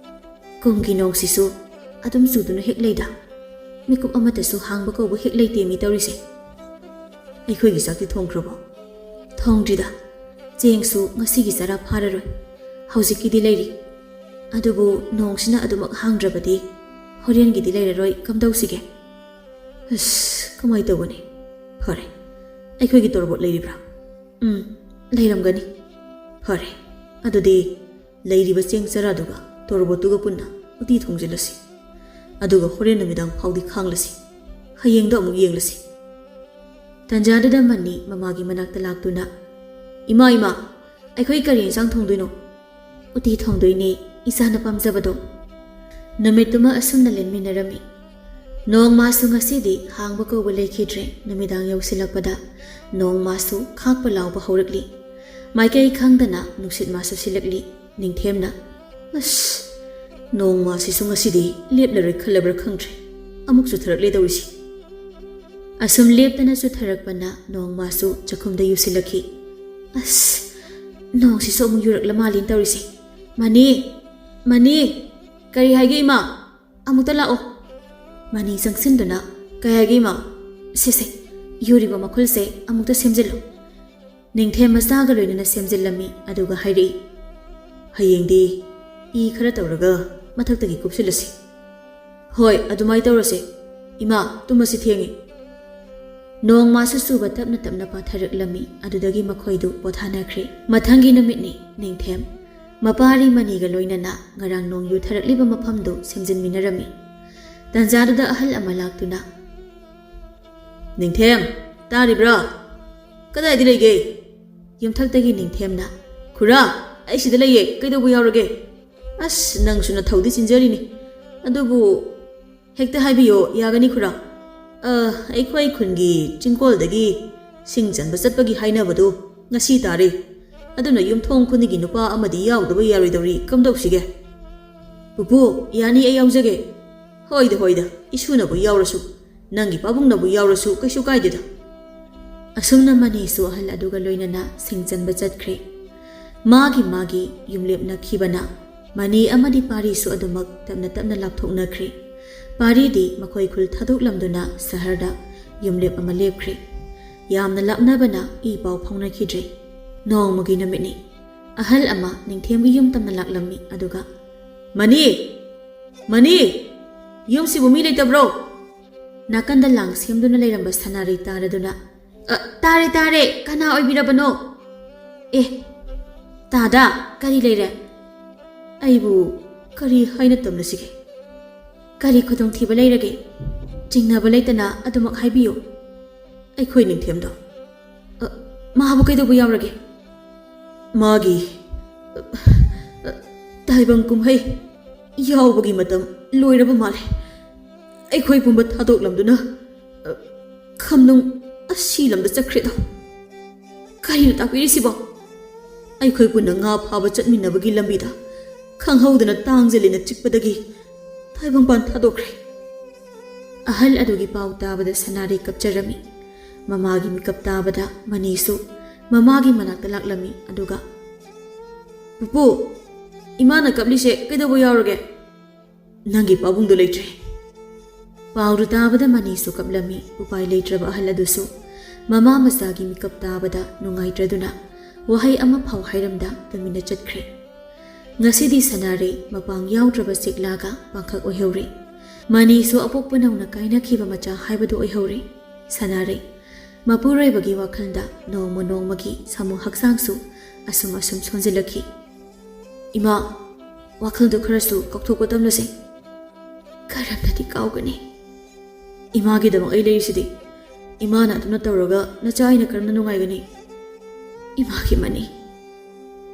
"ꯀꯨꯝꯒꯤ ꯅꯣꯡꯁꯤꯁꯨ ꯑꯗꯨꯝ ꯆꯨꯗꯨꯅ ꯍꯦꯛ ꯂꯩꯗ꯫ ꯃꯤꯀꯨꯞ ꯑꯃꯠꯇꯁꯨ ꯍꯥꯡꯕ ꯀꯧꯕ ꯍꯦꯛ ꯂꯩꯇꯦ ꯃꯤ ꯇꯧꯔꯤꯁꯦ꯫ ꯑꯩꯈꯣꯏꯒꯤ ꯆꯥꯛꯇꯤ ꯊꯣꯡꯈ꯭ꯔꯕꯣ?" "ꯊꯣꯡꯗ꯭ꯔꯤꯗ꯫ ꯆꯦꯡꯁꯨ ꯉꯁꯤꯒꯤ ꯆꯔꯥ ꯐꯥꯔꯔꯣꯏ꯫ ꯍꯧꯖꯤꯛꯀꯤꯗꯤ ꯂꯩꯔꯤ꯫ ꯑꯗꯨꯕꯨ ꯅꯣꯡꯁꯤꯅ ꯑꯗꯨꯃꯛ ꯍꯥꯡꯗ꯭ꯔꯕꯗꯤ ꯍꯣꯔꯦꯟꯒꯤꯗꯤ ꯂꯩꯔꯔꯣꯏ꯫ ꯀꯝꯗꯧꯁꯤꯒꯦ?" "ꯑꯁ, ꯀꯃꯥꯏ ꯇꯧꯒꯅꯤ? ꯐꯔꯦ, ꯑꯩꯈꯣꯏꯒꯤ ꯇꯣꯔꯕꯣꯠ ꯂꯩꯔꯤꯕ꯭ꯔꯥ?" "ꯎꯝ, ꯂꯩꯔꯝꯒꯅꯤ꯫" "ꯐꯔꯦ, ꯑꯗꯨꯗꯤ ꯂꯩꯔꯤꯕ ꯆꯦꯡ ꯆꯔꯥꯗꯨꯒ ꯇꯣꯔꯕꯣꯠꯇꯨꯒ ꯄꯨꯟꯅ ꯎꯇꯤ ꯊꯣꯡꯖꯤꯜꯂꯁꯤ꯫ ꯑꯗꯨꯒ ꯍꯣꯔꯦꯟ ꯅꯨꯃꯤꯗꯥꯡ ꯐꯥꯎꯗꯤ ꯈꯥꯡꯂꯁꯤ꯫ ꯍꯌꯦꯡꯗ ꯑꯃꯨꯛ ꯌꯦꯡꯂꯁꯤ꯫" ꯇꯟꯖꯥꯗꯨꯗ ꯃꯅꯤ ꯃꯃꯥꯒꯤ ꯃꯅꯥꯛꯇ ꯂꯥꯛꯇꯨꯅ, "ꯏꯃꯥ, ꯏꯃꯥ, ꯑꯩꯈꯣꯏ ꯀꯔꯤ ꯏꯟꯁꯥꯡ ꯊꯣꯡꯗꯣꯏꯅꯣ?" "ꯎꯇꯤ ꯊꯣꯡꯗꯣꯏꯅꯦ, ꯏꯆꯥꯅ ꯄꯥꯝꯖꯕꯗꯣ꯫" ꯅꯨꯃꯤꯠꯇꯨꯃ ꯑꯁꯨꯝꯅ ꯂꯦꯟꯃꯤꯟꯅꯔꯝꯃꯤ꯫ ꯅꯣꯡꯃꯥꯁꯨ ꯉꯁꯤꯗꯤ ꯍꯥꯡꯕ ꯀꯧꯕ ꯂꯩꯈꯤꯗ꯭ꯔꯦ꯫ ꯅꯨꯃꯤꯗꯥꯡ ꯌꯧꯁꯤꯜꯂꯛꯄꯗ ꯅꯣꯡꯃꯥꯁꯨ ꯈꯥꯛꯄ ꯂꯥꯎꯕ ꯍꯧꯔꯛꯂꯤ꯫ ꯃꯥꯏꯀꯩ ꯈꯪꯗꯅ ꯅꯨꯡꯁꯤꯠ ꯃꯥꯁꯨ ꯁꯤꯜꯂꯛꯂꯤ꯫ ꯅꯤꯡꯊꯦꯝꯅ, "ꯑꯁ, ꯅꯣꯡꯃꯥꯁꯤꯁꯨ ꯉꯁꯤꯗꯤ ꯂꯦꯞꯂꯔꯣꯏ ꯈꯜꯂꯕ꯭ꯔꯥ ꯈꯪꯗ꯭ꯔꯦ꯫ ꯑꯃꯨꯛ ꯆꯨꯊꯔꯛꯂꯦ ꯇꯧꯔꯤꯁꯤ꯫" ꯑꯁꯨꯝ ꯂꯦꯞꯇꯅ ꯆꯨꯊꯔꯛꯄꯅ ꯅꯣꯡꯃꯥꯁꯨ ꯆꯥꯛꯈꯨꯝꯗ ꯌꯨꯁꯤꯜꯂꯛꯈꯤ꯫ "ꯑꯁ, ꯅꯣꯡꯁꯤꯁꯨ ꯑꯃꯨꯛ ꯌꯨꯔꯛꯂ ꯃꯥꯜꯂꯦꯅ ꯇꯧꯔꯤꯁꯦ꯫ ꯃꯅꯤ, ꯃꯅꯤ, ꯀꯔꯤ ꯍꯥꯏꯒꯦ ꯏꯃꯥ? ꯑꯃꯨꯛꯇ ꯂꯥꯛꯑꯣ꯫" ꯃꯅꯤ ꯆꯪꯁꯤꯟꯗꯨꯅ, "ꯀꯩ ꯍꯥꯏꯒꯦ ꯏꯃꯥ?" "ꯁꯦ, ꯁꯦ, ꯌꯨꯔꯤꯕ ꯃꯈꯨꯜꯁꯦ ꯑꯃꯨꯛꯇ ꯁꯦꯝꯖꯤꯜꯂꯨ꯫" ꯅꯤꯡꯊꯦꯝ ꯃꯆꯥꯒ ꯂꯣꯏꯅꯅ ꯁꯦꯝꯖꯤꯜꯂꯝꯃꯤ꯫ ꯑꯗꯨꯒ ꯍꯥꯏꯔꯛꯏ, "ꯍꯌꯦꯡꯗꯤ ꯏ ꯈꯔ ꯇꯧꯔꯒ ꯃꯊꯛꯇꯒꯤ ꯀꯨꯞꯁꯤꯜꯂꯁꯤ꯫" "ꯍꯣꯏ, ꯑꯗꯨꯃꯥꯏ ꯇꯧꯔꯁꯦ꯫ ꯏꯃꯥ, ꯇꯨꯝꯃꯁꯤ, ꯊꯦꯡꯉꯦ꯫" ꯅꯣꯡꯃꯥꯁꯨ ꯆꯨꯕ ꯇꯞꯅ ꯇꯞꯅ ꯄꯥꯊꯔꯛꯂꯝꯃꯤ꯫ ꯑꯗꯨꯗꯒꯤ ꯃꯈꯣꯏꯗꯨ ꯄꯣꯊꯥꯅꯈ꯭ꯔꯦ꯫ ꯃꯊꯪꯒꯤ ꯅꯨꯃꯤꯠꯅꯤ꯫ ꯅꯤꯡꯊꯦꯝ ꯃꯄꯥꯔꯤ ꯃꯅꯤꯒ ꯂꯣꯏꯅꯅ ꯉꯔꯥꯡ ꯅꯣꯡ ꯌꯨꯊꯔꯛꯂꯤꯕ ꯃꯐꯝꯗꯨ ꯁꯦꯝꯖꯤꯟꯃꯤꯟꯅꯔꯝꯃꯤ꯫ ꯇꯟꯖꯥꯗꯨꯗ ꯑꯍꯜ ꯑꯃ ꯂꯥꯛꯇꯨꯅ, "ꯅꯤꯡꯊꯦꯝ, ꯇꯥꯔꯤꯕ꯭ꯔꯥ? ꯀꯗꯥꯏꯗ ꯂꯩꯒꯦ?" ꯌꯨꯝꯊꯛꯇꯒꯤ ꯅꯤꯡꯊꯦꯝꯅ, "ꯈꯨꯔꯥ, ꯑꯩ ꯁꯤꯗ ꯂꯩꯌꯦ, ꯀꯩꯗꯧꯕ ꯌꯥꯎꯔꯒꯦ?" "ꯑꯁ, ꯅꯪꯁꯨ ꯅꯊꯧꯗꯤ ꯆꯤꯟꯖꯔꯤꯅꯤ꯫ ꯑꯗꯨꯕꯨ ꯍꯦꯛꯇ ꯍꯥꯏꯕꯤꯌꯣ, ꯌꯥꯒꯅꯤ ꯈꯨꯔꯥ꯫ ꯑ, ꯑꯩꯈꯣꯏ ꯈꯨꯟꯒꯤ ꯆꯤꯡꯀꯣꯜꯗꯒꯤ ꯁꯤꯡ ꯆꯟꯕ ꯆꯠꯄꯒꯤ ꯍꯥꯏꯅꯕꯗꯨ ꯉꯁꯤ ꯇꯥꯔꯦ꯫ ꯑꯗꯨꯅ ꯌꯨꯝꯊꯣꯡ ꯈꯨꯗꯤꯡꯒꯤ ꯅꯨꯄꯥ ꯑꯃꯗꯤ ꯌꯥꯎꯗꯕ ꯌꯥꯔꯣꯏꯗꯧꯔꯤ, ꯀꯝꯗꯧꯁꯤꯒꯦ?" "ꯄꯨꯄꯨ, ꯌꯥꯅꯤ, ꯑꯩ ꯌꯥꯎꯖꯒꯦ"꯫ "ꯍꯣꯏꯗ, ꯍꯣꯏꯗ, ꯏꯁꯨꯅꯕꯨ ꯌꯥꯎꯔꯁꯨ, ꯅꯪꯒꯤ ꯄꯥꯕꯨꯡꯅꯕꯨ ꯌꯥꯎꯔꯁꯨ ꯀꯩꯁꯨ ꯀꯥꯏꯗꯦꯗ"꯫ ꯑꯁꯨꯝꯅ ꯃꯅꯤꯁꯨ ꯑꯍꯜ ꯑꯗꯨꯒ ꯂꯣꯏꯅꯅ ꯁꯤꯡ ꯆꯟꯕ ꯆꯠꯈ꯭ꯔꯦ꯫ ꯃꯥꯒꯤ ꯃꯥꯒꯤ ꯌꯨꯝꯂꯦꯞ ꯅꯛꯈꯤꯕꯅ ꯃꯅꯤ ꯑꯃꯗꯤ ꯄꯥꯔꯤꯁꯨ ꯑꯗꯨꯃꯛ ꯇꯞꯅ ꯇꯞꯅ ꯂꯥꯞꯊꯣꯛꯅꯈ꯭ꯔꯦ꯫ ꯄꯥꯔꯤꯗꯤ ꯃꯈꯣꯏ ꯈꯨꯜ ꯊꯥꯗꯣꯛꯂꯝꯗꯨꯅ ꯁꯍꯔꯗ ꯌꯨꯝꯂꯦꯞ ꯑꯃ ꯂꯦꯞꯈ꯭ꯔꯦ꯫ ꯌꯥꯝꯅ ꯂꯥꯞꯅꯕꯅ ꯏ ꯄꯥꯎ ꯐꯥꯎꯅꯈꯤꯗ꯭ꯔꯦ꯫ ꯅꯣꯡꯃꯒꯤ ꯅꯨꯃꯤꯠꯅꯤ꯫ ꯑꯍꯜ ꯑꯃ ꯅꯤꯡꯊꯦꯝꯒꯤ ꯌꯨꯝ ꯇꯝꯅ ꯂꯥꯛꯂꯝꯃꯤ, ꯑꯗꯨꯒ, "ꯃꯅꯤ! ꯃꯅꯤ! ꯌꯨꯝꯁꯤꯕꯨ ꯃꯤ ꯂꯩꯇꯕ꯭ꯔꯣ?" ꯅꯥꯀꯟꯗ ꯂꯥꯡ ꯁꯦꯝꯗꯨꯅ ꯂꯩꯔꯝꯕ ꯁꯅꯥꯔꯩ ꯇꯥꯔꯗꯨꯅ, "ꯑ, ꯇꯥꯔꯦ, ꯇꯥꯔꯦ, ꯀꯅꯥ ꯑꯣꯏꯕꯤꯔꯕꯅꯣ?" "ꯑꯦ, ꯇꯥꯗ, ꯀꯔꯤ ꯂꯩꯔꯦ?" "ꯑꯩꯕꯨ ꯀꯔꯤ ꯍꯥꯏꯅ ꯇꯝꯅꯁꯤꯒꯦ? ꯀꯔꯤ ꯈꯨꯗꯣꯡꯊꯤꯕ ꯂꯩꯔꯒꯦ? ꯆꯤꯡꯅꯕ ꯂꯩꯇꯅ ꯑꯗꯨꯃꯛ ꯍꯥꯏꯕꯤꯌꯨ꯫ ꯑꯩꯈꯣꯏ ꯅꯤꯡꯊꯦꯝꯗꯣ, ꯑ, ꯃꯥꯕꯨ ꯀꯩꯗꯧꯕ ꯌꯥꯎꯔꯒꯦ?" "ꯃꯥꯒꯤ, ꯑ, ꯑ, ꯇꯥꯏꯕꯪ ꯀꯨꯝꯍꯩ ꯌꯥꯎꯕꯒꯤ ꯃꯇꯝ ꯂꯣꯏꯔꯕ ꯃꯥꯜꯂꯦ꯫ ꯑꯩꯈꯣꯏ ꯄꯨꯝꯕ ꯊꯥꯗꯣꯛꯂꯝꯗꯨꯅ, ꯑ, ꯈꯝꯅꯨꯡ ꯑꯁꯤ ꯂꯝꯗ ꯆꯠꯈ꯭ꯔꯦꯗꯣ꯫ ꯀꯔꯤꯅꯣ ꯇꯥꯛꯄꯤꯔꯤꯁꯤꯕꯣ? ꯑꯩꯈꯣꯏ ꯄꯨꯟꯅ ꯉꯥ ꯐꯥꯕ ꯆꯠꯃꯤꯟꯅꯕꯒꯤ ꯂꯝꯕꯤꯗ ꯈꯪꯍꯧꯗꯅ ꯇꯥꯡꯖꯦꯜꯂꯤꯅ ꯆꯤꯛꯄꯗꯒꯤ ꯇꯥꯏꯕꯪꯄꯥꯟ ꯊꯥꯗꯣꯛꯈ꯭ꯔꯦ"꯫ ꯑꯍꯜ ꯑꯗꯨꯒꯤ ꯄꯥꯎ ꯇꯥꯕꯗ ꯁꯅꯥꯔꯩ ꯀꯞꯆꯔꯝꯃꯤ꯫ ꯃꯃꯥꯒꯤ ꯃꯤꯀꯞ ꯇꯥꯕꯗ ꯃꯅꯤꯁꯨ ꯃꯃꯥꯒꯤ ꯃꯅꯥꯛꯇ ꯂꯥꯛꯂꯝꯃꯤ, ꯑꯗꯨꯒ, "ꯄꯨꯄꯨ, ꯏꯃꯥꯅ ꯀꯞꯂꯤꯁꯦ ꯀꯩꯗꯧꯕ ꯌꯥꯎꯔꯒꯦ?" "ꯅꯪꯒꯤ ꯄꯥꯕꯨꯡꯗꯣ ꯂꯩꯇ꯭ꯔꯦ"꯫ ꯄꯥꯎꯗꯨ ꯇꯥꯕꯗ ꯃꯅꯤꯁꯨ ꯀꯞꯂꯝꯃꯤ꯫ ꯎꯄꯥꯏ ꯂꯩꯇ꯭ꯔꯕ ꯑꯍꯜ ꯑꯗꯨꯁꯨ ꯃꯃꯥ ꯃꯆꯥꯒꯤ ꯃꯤꯀꯞ ꯇꯥꯕꯗ ꯅꯨꯡꯉꯥꯏꯇ꯭ꯔꯗꯨꯅ ꯋꯥꯍꯩ ꯑꯃ ꯐꯥꯎ ꯍꯥꯏꯔꯝꯗ ꯇꯨꯃꯤꯟꯅ ꯆꯠꯈ꯭ꯔꯦ꯫ ꯉꯁꯤꯗꯤ ꯁꯅꯥꯔꯩ ꯃꯄꯥꯡ ꯌꯥꯎꯗ꯭ꯔꯕ ꯆꯦꯛꯂꯥꯒ ꯄꯥꯡꯈꯛ ꯑꯣꯏꯍꯧꯔꯦ꯫ ꯃꯅꯤꯁꯨ ꯑꯄꯣꯛꯄ ꯅꯧꯅ ꯀꯥꯏꯅꯈꯤꯕ ꯃꯆꯥ ꯍꯥꯏꯕꯗꯨ ꯑꯣꯏꯍꯧꯔꯦ꯫ ꯁꯅꯥꯔꯩ ꯃꯄꯨꯔꯣꯏꯕꯒꯤ ꯋꯥꯈꯜꯗ ꯅꯣꯡꯃ ꯅꯣꯡꯃꯒꯤ ꯁꯥꯃꯨ ꯍꯛꯆꯥꯡꯁꯨ ꯑꯁꯨꯝ ꯑꯁꯨꯝ ꯁꯣꯟꯖꯤꯜꯂꯛꯈꯤ꯫ "ꯏꯃꯥ, ꯋꯥꯈꯜꯗꯨ ꯈꯔꯁꯨ ꯀꯥꯎꯊꯣꯛꯄ ꯇꯝꯂꯁꯦ"꯫ "ꯀꯔꯝꯅꯗꯤ ꯀꯥꯎꯒꯅꯤ? ꯏꯃꯥꯒꯤꯗꯃꯛ ꯑꯩ ꯂꯩꯔꯤꯁꯤꯗꯤ꯫ ꯏꯃꯥꯅ ꯑꯗꯨꯝꯅ ꯇꯧꯔꯒ ꯅꯆꯥ ꯑꯩꯅ ꯀꯔꯝꯅ ꯅꯨꯡꯉꯥꯏꯒꯅꯤ? ꯏꯃꯥꯒꯤ ꯃꯅꯤ,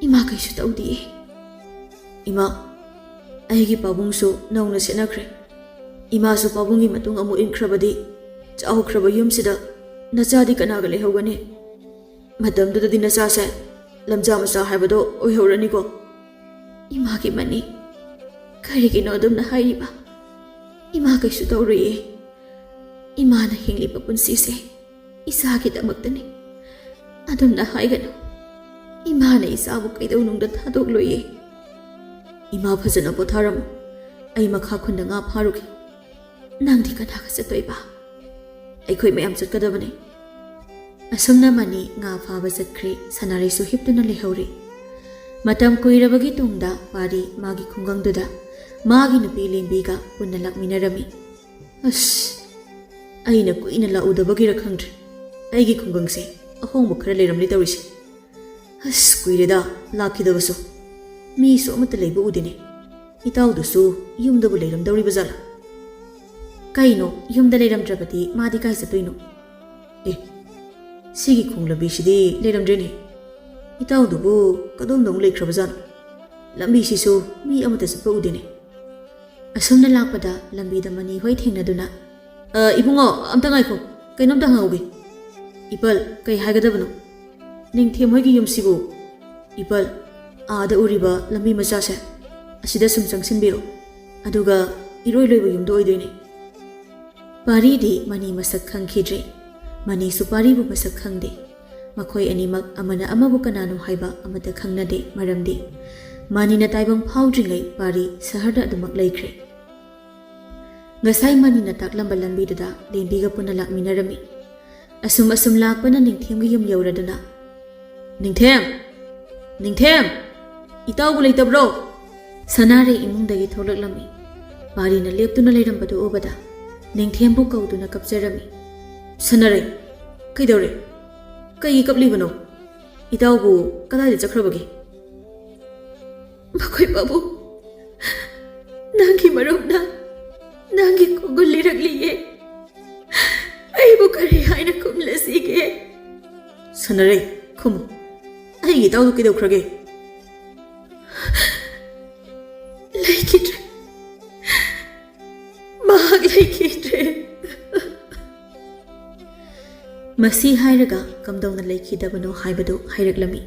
ꯏꯃꯥ ꯀꯩꯁꯨ ꯇꯧꯗꯤꯌꯦ꯫ ꯏꯃꯥ, ꯑꯩꯒꯤ ꯄꯥꯕꯨꯡꯁꯨ ꯅꯧꯅ ꯁꯦꯠꯅꯈ꯭ꯔꯦ꯫ ꯏꯃꯥꯁꯨ ꯄꯥꯕꯨꯡꯒꯤ ꯃꯇꯨꯡ ꯑꯃꯨꯛ ꯏꯟꯈ꯭ꯔꯕꯗꯤ ꯆꯥꯎꯈ꯭ꯔꯕ ꯌꯨꯝꯁꯤꯗ ꯅꯆꯥꯗꯤ ꯀꯅꯥꯒ ꯂꯩꯍꯧꯒꯅꯤ? ꯃꯇꯝꯗꯨꯗꯗꯤ ꯅꯆꯥꯁꯦ ꯂꯝꯖꯥ ꯃꯆꯥ ꯍꯥꯏꯕꯗꯣ ꯑꯣꯏꯍꯧꯔꯅꯤꯀꯣ꯫ ꯏꯃꯥꯒꯤ ꯃꯅꯤ, ꯀꯔꯤꯒꯤꯅꯣ ꯑꯗꯨꯝꯅ ꯍꯥꯏꯔꯤꯕ? ꯏꯃꯥ ꯀꯩꯁꯨ ꯇꯧꯔꯣꯏꯌꯦ꯫ ꯏꯃꯥꯅ ꯍꯤꯡꯂꯤꯕ ꯄꯨꯟꯁꯤꯁꯦ ꯏꯆꯥꯒꯤꯗꯃꯛꯇꯅꯤ꯫ ꯑꯗꯨꯝꯅ ꯍꯥꯏꯒꯅꯨ꯫ ꯏꯃꯥꯅ ꯏꯆꯥꯕꯨ ꯀꯩꯗꯧꯅꯨꯡꯗ ꯊꯥꯗꯣꯛꯂꯣꯏꯌꯦ꯫ ꯏꯃꯥ ꯐꯖꯅ ꯄꯣꯊꯥꯔꯝꯃꯨ꯫ ꯑꯩ ꯃꯈꯥ ꯈꯨꯟꯗ ꯉꯥ ꯐꯥꯔꯨꯒꯦ꯫ ꯅꯪꯗꯤ ꯀꯅꯥꯒ ꯆꯠꯇꯣꯏꯕ? ꯑꯩꯈꯣꯏ ꯃꯌꯥꯝ ꯆꯠꯀꯗꯕꯅꯤ꯫ ꯑꯁꯨꯝꯅ ꯃꯅꯤ ꯉꯥ ꯐꯥꯕ ꯆꯠꯈ꯭ꯔꯦ꯫ ꯁꯅꯥꯔꯩꯁꯨ ꯍꯤꯞꯇꯨꯅ ꯂꯩꯍꯧꯔꯦ꯫ ꯃꯇꯝ ꯀꯨꯏꯔꯕꯒꯤ ꯇꯨꯡꯗ ꯄꯥꯔꯤ ꯃꯥꯒꯤ ꯈꯨꯡꯒꯪꯗꯨꯗ ꯃꯥꯒꯤ ꯅꯨꯄꯤ ꯂꯦꯝꯕꯤꯒ ꯄꯨꯟꯅ ꯂꯥꯛꯃꯤꯟꯅꯔꯝꯃꯤ꯫ ꯑꯁ, ꯑꯩꯅ ꯀꯨꯏꯅ ꯂꯥꯛꯎꯗꯕꯒꯤꯔ ꯈꯪꯗ꯭ꯔꯦ, ꯑꯩꯒꯤ ꯈꯨꯡꯒꯪꯁꯦ ꯑꯍꯣꯡꯕ ꯈꯔ ꯂꯩꯔꯝꯂꯦ ꯇꯧꯔꯤꯁꯦ꯫ ꯑꯁ, ꯀꯨꯏꯔꯦꯗ ꯂꯥꯛꯈꯤꯗꯕꯁꯨ꯫ ꯃꯤꯁꯨ ꯑꯃꯠꯇ ꯂꯩꯕ ꯎꯗꯦꯅꯦ꯫ ꯏꯇꯥꯎꯗꯨꯁꯨ ꯌꯨꯝꯗꯕꯨ ꯂꯩꯔꯝꯗꯧꯔꯤꯕ ꯖꯥꯠꯂꯥ? ꯀꯩꯅꯣ, ꯌꯨꯝꯗ ꯂꯩꯔꯝꯗ꯭ꯔꯕꯗꯤ ꯃꯥꯗꯤ ꯀꯥꯏ ꯆꯠꯇꯣꯏꯅꯣ? ꯑꯦ, ꯁꯤꯒꯤ ꯈꯣꯡ ꯂꯝꯕꯤꯁꯤꯗꯤ ꯂꯩꯔꯝꯗ꯭ꯔꯦꯅꯦ꯫ ꯏꯇꯥꯎꯗꯨꯕꯨ ꯀꯗꯣꯝꯗ ꯑꯃꯨꯛ ꯂꯩꯈ꯭ꯔꯕꯖꯥꯠꯅꯣ? ꯂꯝꯕꯤꯁꯤꯁꯨ ꯃꯤ ꯑꯃꯠꯇ ꯆꯠꯄ ꯎꯗꯦꯅꯦ꯫ ꯑꯁꯨꯝꯅ ꯂꯥꯛꯄꯗ ꯂꯝꯕꯤꯗ ꯃꯅꯤ ꯍꯣꯏ ꯊꯦꯡꯅꯗꯨꯅ, "ꯑ, ꯏꯕꯨꯡꯉꯣ, ꯑꯝꯇ ꯉꯥꯏꯈꯣ, ꯀꯩꯅꯣꯝꯇ ꯍꯪꯍꯧꯒꯦ꯫" "ꯏꯄꯜ, ꯀꯩ ꯍꯥꯏꯒꯗꯕꯅꯣ?" "ꯅꯤꯡꯊꯦꯝ ꯍꯣꯏꯒꯤ ꯌꯨꯝꯁꯤꯕꯨ?" "ꯏꯄꯜ, ꯑꯥꯗ ꯎꯔꯤꯕ ꯂꯝꯕꯤ ꯃꯆꯥꯁꯦ, ꯑꯁꯤꯗ ꯁꯨꯝ ꯆꯪꯁꯤꯟꯕꯤꯔꯣ, ꯑꯗꯨꯒ ꯏꯔꯣꯏ ꯂꯣꯏꯕ ꯌꯨꯝꯗꯣ ꯑꯣꯏꯗꯣꯏꯅꯦ꯫" ꯄꯥꯔꯤꯗꯤ ꯃꯅꯤ ꯃꯁꯛ ꯈꯪꯈꯤꯗ꯭ꯔꯦ꯫ ꯃꯅꯤꯁꯨ ꯄꯥꯔꯤꯕꯨ ꯃꯁꯛ ꯈꯪꯗꯦ꯫ ꯃꯈꯣꯏ ꯑꯅꯤꯃꯛ ꯑꯃꯅ ꯑꯃꯕꯨ ꯀꯅꯥꯅꯣ ꯍꯥꯏꯕ ꯑꯃꯠꯇ ꯈꯪꯅꯗꯦ, ꯃꯔꯝꯗꯤ ꯃꯅꯤꯅ ꯇꯥꯏꯕꯪ ꯐꯥꯎꯗ꯭ꯔꯤꯉꯩ ꯄꯥꯔꯤ ꯁꯍꯔꯗ ꯑꯗꯨꯃꯛ ꯂꯩꯈ꯭ꯔꯦ꯫ ꯉꯁꯥꯏ ꯃꯅꯤꯅ ꯇꯥꯛꯂꯝꯕ ꯂꯝꯕꯤꯗꯨꯗ ꯂꯦꯝꯕꯤꯒ ꯄꯨꯟꯅ ꯂꯥꯛꯃꯤꯟꯅꯔꯝꯃꯤ꯫ ꯑꯁꯨꯝ ꯑꯁꯨꯝ ꯂꯥꯛꯄꯅ ꯅꯤꯡꯊꯦꯝꯒꯤ ꯌꯨꯝ ꯌꯧꯔꯗꯨꯅ, "ꯅꯤꯡꯊꯦꯝ! ꯅꯤꯡꯊꯦꯝ! ꯏꯇꯥꯎꯕꯨ ꯂꯩꯇꯕ꯭ꯔꯣ?" ꯁꯅꯥꯔꯩ ꯏꯃꯨꯡꯗꯒꯤ ꯊꯣꯛꯂꯛꯂꯝꯃꯤ꯫ ꯄꯥꯔꯤꯅ ꯂꯦꯞꯇꯨꯅ ꯂꯩꯔꯝꯕꯗꯨ ꯎꯕꯗ ꯅꯤꯡꯊꯦꯝꯕꯨ ꯀꯧꯗꯨꯅ ꯀꯞꯆꯔꯝꯃꯤ꯫ "ꯁꯅꯥꯔꯩ, ꯀꯩꯗꯧꯔꯦ? ꯀꯩꯒꯤ ꯀꯞꯂꯤꯕꯅꯣ? ꯏꯇꯥꯎꯕꯨ ꯀꯗꯥꯏꯗ ꯆꯠꯈ꯭ꯔꯕꯒꯦ?" "ꯃꯈꯣꯏ ꯄꯥꯕꯨꯡ, ꯅꯪꯒꯤ ꯃꯔꯨꯞꯅ ꯅꯪꯒꯤ ꯈꯣꯡꯒꯨꯜ ꯂꯤꯔꯛꯂꯤꯌꯦ꯫ ꯑꯩꯕꯨ ꯀꯔꯤ ꯍꯥꯏꯅ ꯈꯨꯝꯂꯁꯤꯒꯦ?" "ꯁꯅꯥꯔꯩ, ꯈꯨꯝꯃꯨ꯫ ꯑꯩꯒꯤ ꯏꯇꯥꯎꯗꯨ ꯀꯩꯗꯧꯈ꯭ꯔꯒꯦ?" "ꯂꯩꯈꯤꯗ꯭ꯔꯦ꯫ ꯃꯍꯥꯛ ꯂꯩꯈꯤꯗ꯭ꯔꯦ꯫" ꯃꯁꯤ ꯍꯥꯏꯔꯒ ꯀꯝꯗꯧꯅ ꯂꯩꯈꯤꯗꯕꯅꯣ ꯍꯥꯏꯕꯗꯨ ꯍꯥꯏꯔꯛꯂꯝꯃꯤ꯫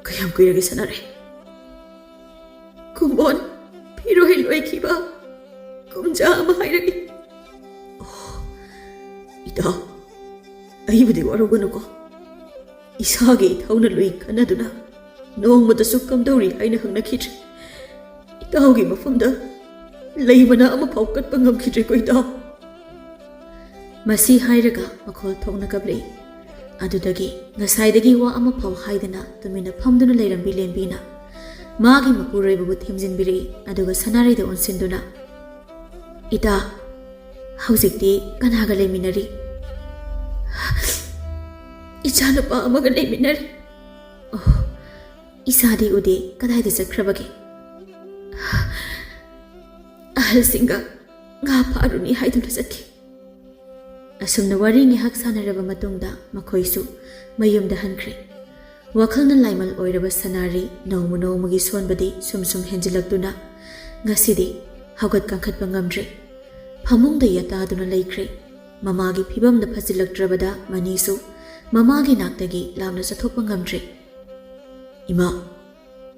"ꯀꯌꯥꯝ ꯀꯨꯏꯔꯒꯦ ꯁꯥꯟꯅꯔꯦ?" "ꯀꯨꯝꯕꯣꯟ ꯐꯤꯔꯣꯏ ꯂꯣꯏꯈꯤꯕ ꯀꯨꯝꯖꯥ ꯑꯃ ꯍꯥꯏꯔꯛꯂꯤ꯫" "ꯑꯣ, ꯏꯇꯥꯎ, ꯑꯩꯕꯨꯗꯤ ꯋꯥꯔꯧꯒꯅꯨꯀꯣ꯫ ꯏꯁꯥꯒꯤ ꯏꯊꯧꯅ ꯂꯨꯏ ꯈꯟꯅꯗꯨꯅ ꯅꯣꯡꯃꯇꯁꯨ ꯀꯝꯗꯧꯔꯤ ꯍꯥꯏꯅ ꯍꯪꯅꯈꯤꯗ꯭ꯔꯦ꯫ ꯏꯇꯥꯎꯒꯤ ꯃꯐꯝꯗ ꯂꯩ ꯃꯅꯥ ꯑꯃꯐꯥꯎ ꯀꯠꯄ ꯉꯝꯈꯤꯗ꯭ꯔꯦꯀꯣ, ꯏꯇꯥꯎ꯫" ꯃꯁꯤ ꯍꯥꯏꯔꯒ ꯃꯈꯣꯜ ꯊꯣꯛꯅ ꯀꯞꯂꯛꯏ꯫ ꯑꯗꯨꯗꯒꯤ ꯉꯁꯥꯏꯗꯒꯤ ꯋꯥ ꯑꯃꯐꯥꯎ ꯍꯥꯏꯗꯅ ꯇꯨꯃꯤꯟꯅ ꯐꯝꯗꯨꯅ ꯂꯩꯔꯝꯕꯤ ꯂꯦꯝꯕꯤꯅ ꯃꯥꯒꯤ ꯃꯄꯨꯔꯣꯏꯕꯕꯨ ꯊꯦꯝꯖꯤꯟꯕꯤꯔꯛꯏ, ꯑꯗꯨꯒ ꯁꯅꯥꯔꯩꯗ ꯑꯣꯟꯁꯤꯟꯗꯨꯅ, "ꯏꯇꯥ, ꯍꯧꯖꯤꯛꯇꯤ ꯀꯅꯥꯒ ꯂꯩꯃꯤꯟꯅꯔꯤ?" "ꯏꯆꯥꯅꯨꯄꯥ ꯑꯃꯒ ꯂꯩꯃꯤꯟꯅꯔꯤ꯫" "ꯑꯣ, ꯏꯆꯥꯗꯤ ꯎꯗꯦ, ꯀꯗꯥꯏꯗ ꯆꯠꯈ꯭ꯔꯕꯒꯦ?" "ꯑꯍꯜꯁꯤꯡꯒ ꯉꯥ ꯐꯥꯔꯨꯅꯤ ꯍꯥꯏꯗꯨꯅ ꯆꯠꯈꯤ꯫" ꯑꯁꯨꯝꯅ ꯋꯥꯔꯤ ꯉꯥꯏꯍꯥꯛ ꯁꯥꯟꯅꯔꯕ ꯃꯇꯨꯡꯗ ꯃꯈꯣꯏꯁꯨ ꯃꯌꯨꯝꯗ ꯍꯟꯈ꯭ꯔꯦ꯫ ꯋꯥꯈꯜꯅ ꯂꯥꯏꯃꯜ ꯑꯣꯏꯔꯕ ꯁꯅꯥꯔꯤ ꯅꯣꯡꯃ ꯅꯣꯡꯃꯒꯤ ꯁꯣꯟꯕꯗꯤ ꯁꯨꯝ ꯁꯨꯝ ꯍꯦꯟꯖꯤꯜꯂꯛꯇꯨꯅ ꯉꯁꯤꯗꯤ ꯍꯧꯒꯠ ꯀꯥꯡꯈꯠꯄ ꯉꯝꯗ꯭ꯔꯦ꯫ ꯐꯃꯨꯡꯗ ꯌꯥꯇꯥꯗꯨꯅ ꯂꯩꯈ꯭ꯔꯦ꯫ ꯃꯃꯥꯒꯤ ꯐꯤꯕꯝꯗ ꯐꯖꯤꯜꯂꯛꯇ꯭ꯔꯕꯗ ꯃꯅꯤꯁꯨ ꯃꯃꯥꯒꯤ ꯅꯥꯛꯇꯒꯤ ꯂꯥꯞꯅ ꯆꯠꯊꯣꯛꯄ ꯉꯝꯗ꯭ꯔꯦ꯫ "ꯏꯃꯥ,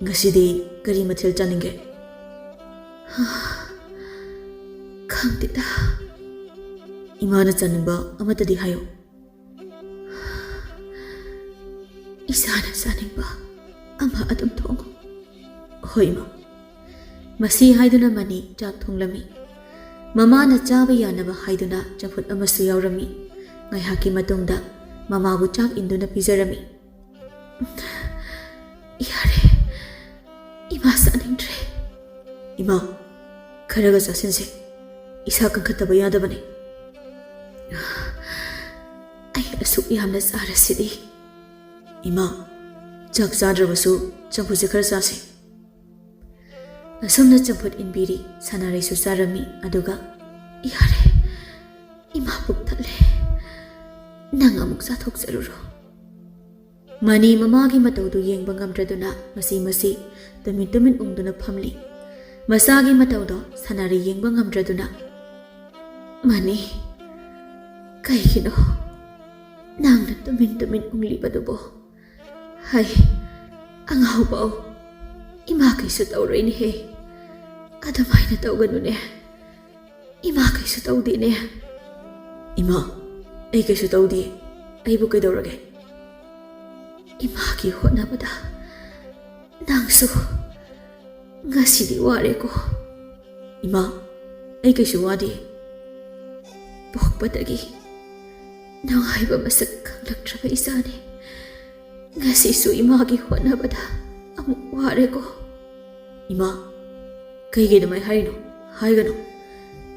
ꯉꯁꯤꯗꯤ ꯀꯔꯤ ꯃꯊꯦꯜ ꯆꯥꯅꯤꯡꯒꯦ?" "ꯈꯪꯗꯦꯗ꯫" "ꯏꯃꯥꯅ ꯆꯥꯅꯤꯡꯕ ꯑꯃꯠꯇꯗꯤ ꯍꯥꯏꯌꯨ꯫" "ꯏꯁꯥꯅ ꯆꯥꯅꯤꯡꯕ ꯑꯃ ꯑꯗꯨꯝ ꯊꯣꯡꯉꯨ꯫" "ꯍꯣꯏ, ꯏꯃꯥ꯫" ꯃꯁꯤ ꯍꯥꯏꯗꯨꯅ ꯃꯅꯤ ꯆꯥꯛ ꯊꯣꯡꯂꯝꯃꯤ꯫ ꯃꯃꯥꯅ ꯆꯥꯕ ꯌꯥꯅꯕ ꯍꯥꯏꯗꯨꯅ ꯆꯝꯐꯨꯠ ꯑꯃꯁꯨ ꯌꯥꯎꯔꯝꯃꯤ꯫ ꯉꯥꯏꯍꯥꯛꯀꯤ ꯃꯇꯨꯡꯗ ꯃꯃꯥꯕꯨ ꯆꯥꯛ ꯏꯟꯗꯨꯅ ꯄꯤꯖꯔꯝꯃꯤ꯫ "ꯌꯥꯔꯦ, ꯏꯃꯥ ꯆꯥꯅꯤꯡꯗ꯭ꯔꯦ꯫" "ꯏꯃꯥ, ꯈꯔꯒ ꯆꯥꯁꯤꯟꯁꯦ, ꯏꯁꯥ ꯀꯟꯈꯠꯇꯕ ꯌꯥꯗꯕꯅꯤ꯫" "ꯑꯩ ꯑꯁꯨꯛ ꯌꯥꯝꯅ ꯆꯥꯔꯁꯤꯗꯤ꯫" "ꯏꯃꯥ, ꯆꯥꯛ ꯆꯥꯗ꯭ꯔꯕꯁꯨ ꯆꯝꯐꯨꯠꯁꯦ ꯈꯔ ꯆꯥꯁꯤ꯫" ꯑꯁꯨꯝꯅ ꯆꯝꯐꯨꯠ ꯏꯟꯕꯤꯔꯤ꯫ ꯁꯅꯥꯔꯩꯁꯨ ꯆꯥꯔꯝꯃꯤ, ꯑꯗꯨꯒ, "ꯌꯥꯔꯦ, ꯏꯃꯥ ꯄꯨꯛ ꯊꯜꯂꯦ, ꯅꯪ ꯑꯃꯨꯛ ꯆꯥꯊꯣꯛꯆꯔꯨꯔꯣ꯫" ꯃꯅꯤ ꯃꯃꯥꯒꯤ ꯃꯇꯧꯗꯨ ꯌꯦꯡꯕ ꯉꯝꯗ꯭ꯔꯗꯨꯅ ꯃꯁꯤ ꯃꯁꯤ ꯇꯨꯃꯤꯟ ꯇꯨꯃꯤꯟ ꯎꯪꯗꯨꯅ ꯐꯝꯂꯤ꯫ ꯃꯆꯥꯒꯤ ꯃꯇꯧꯗꯣ ꯁꯅꯥꯔꯩ ꯌꯦꯡꯕ ꯉꯝꯗ꯭ꯔꯗꯨꯅ, "ꯃꯅꯤ, ꯀꯩꯒꯤꯅꯣ ꯅꯪꯅ ꯇꯨꯃꯤꯟ ꯇꯨꯃꯤꯟ ꯎꯪꯂꯤꯕꯗꯨꯕꯣ? ꯍꯩ, ꯑꯉꯥꯎꯕꯧ, ꯏꯃꯥ ꯀꯩꯁꯨ ꯇꯧꯔꯣꯏꯅꯦꯍꯦ꯫ ꯑꯗꯨꯃꯥꯏꯅ ꯇꯧꯒꯅꯨꯅꯦ꯫ ꯏꯃꯥ ꯀꯩꯁꯨ ꯇꯧꯗꯦꯅꯦ꯫ ꯏꯃꯥ, ꯑꯩ ꯀꯩꯁꯨ ꯇꯧꯗꯦ꯫ ꯑꯩꯕꯨ ꯀꯩꯗꯧꯔꯒꯦ? ꯏꯃꯥꯒꯤ ꯍꯣꯠꯅꯕꯗ ꯅꯪꯁꯨ ꯉꯁꯤꯗꯤ ꯋꯥꯔꯦꯀꯣ꯫ ꯏꯃꯥ, ꯑꯩ ꯀꯩꯁꯨ ꯋꯥꯗꯦ꯫ ꯄꯣꯛꯄꯗꯒꯤ ꯅꯨꯡꯉꯥꯏꯕ ꯃꯁꯛ ꯈꯪꯂꯛꯇ꯭ꯔꯕ ꯏꯆꯥꯅꯤ꯫ ꯉꯁꯤꯁꯨ ꯏꯃꯥꯒꯤ ꯍꯣꯠꯅꯕꯗ ꯑꯃꯨꯛ ꯋꯥꯔꯦꯀꯣ꯫ ꯏꯃꯥ, ꯀꯩꯒꯤ ꯑꯗꯨꯃꯥꯏ ꯍꯥꯏꯔꯤꯅꯣ? ꯍꯥꯏꯒꯅꯨ꯫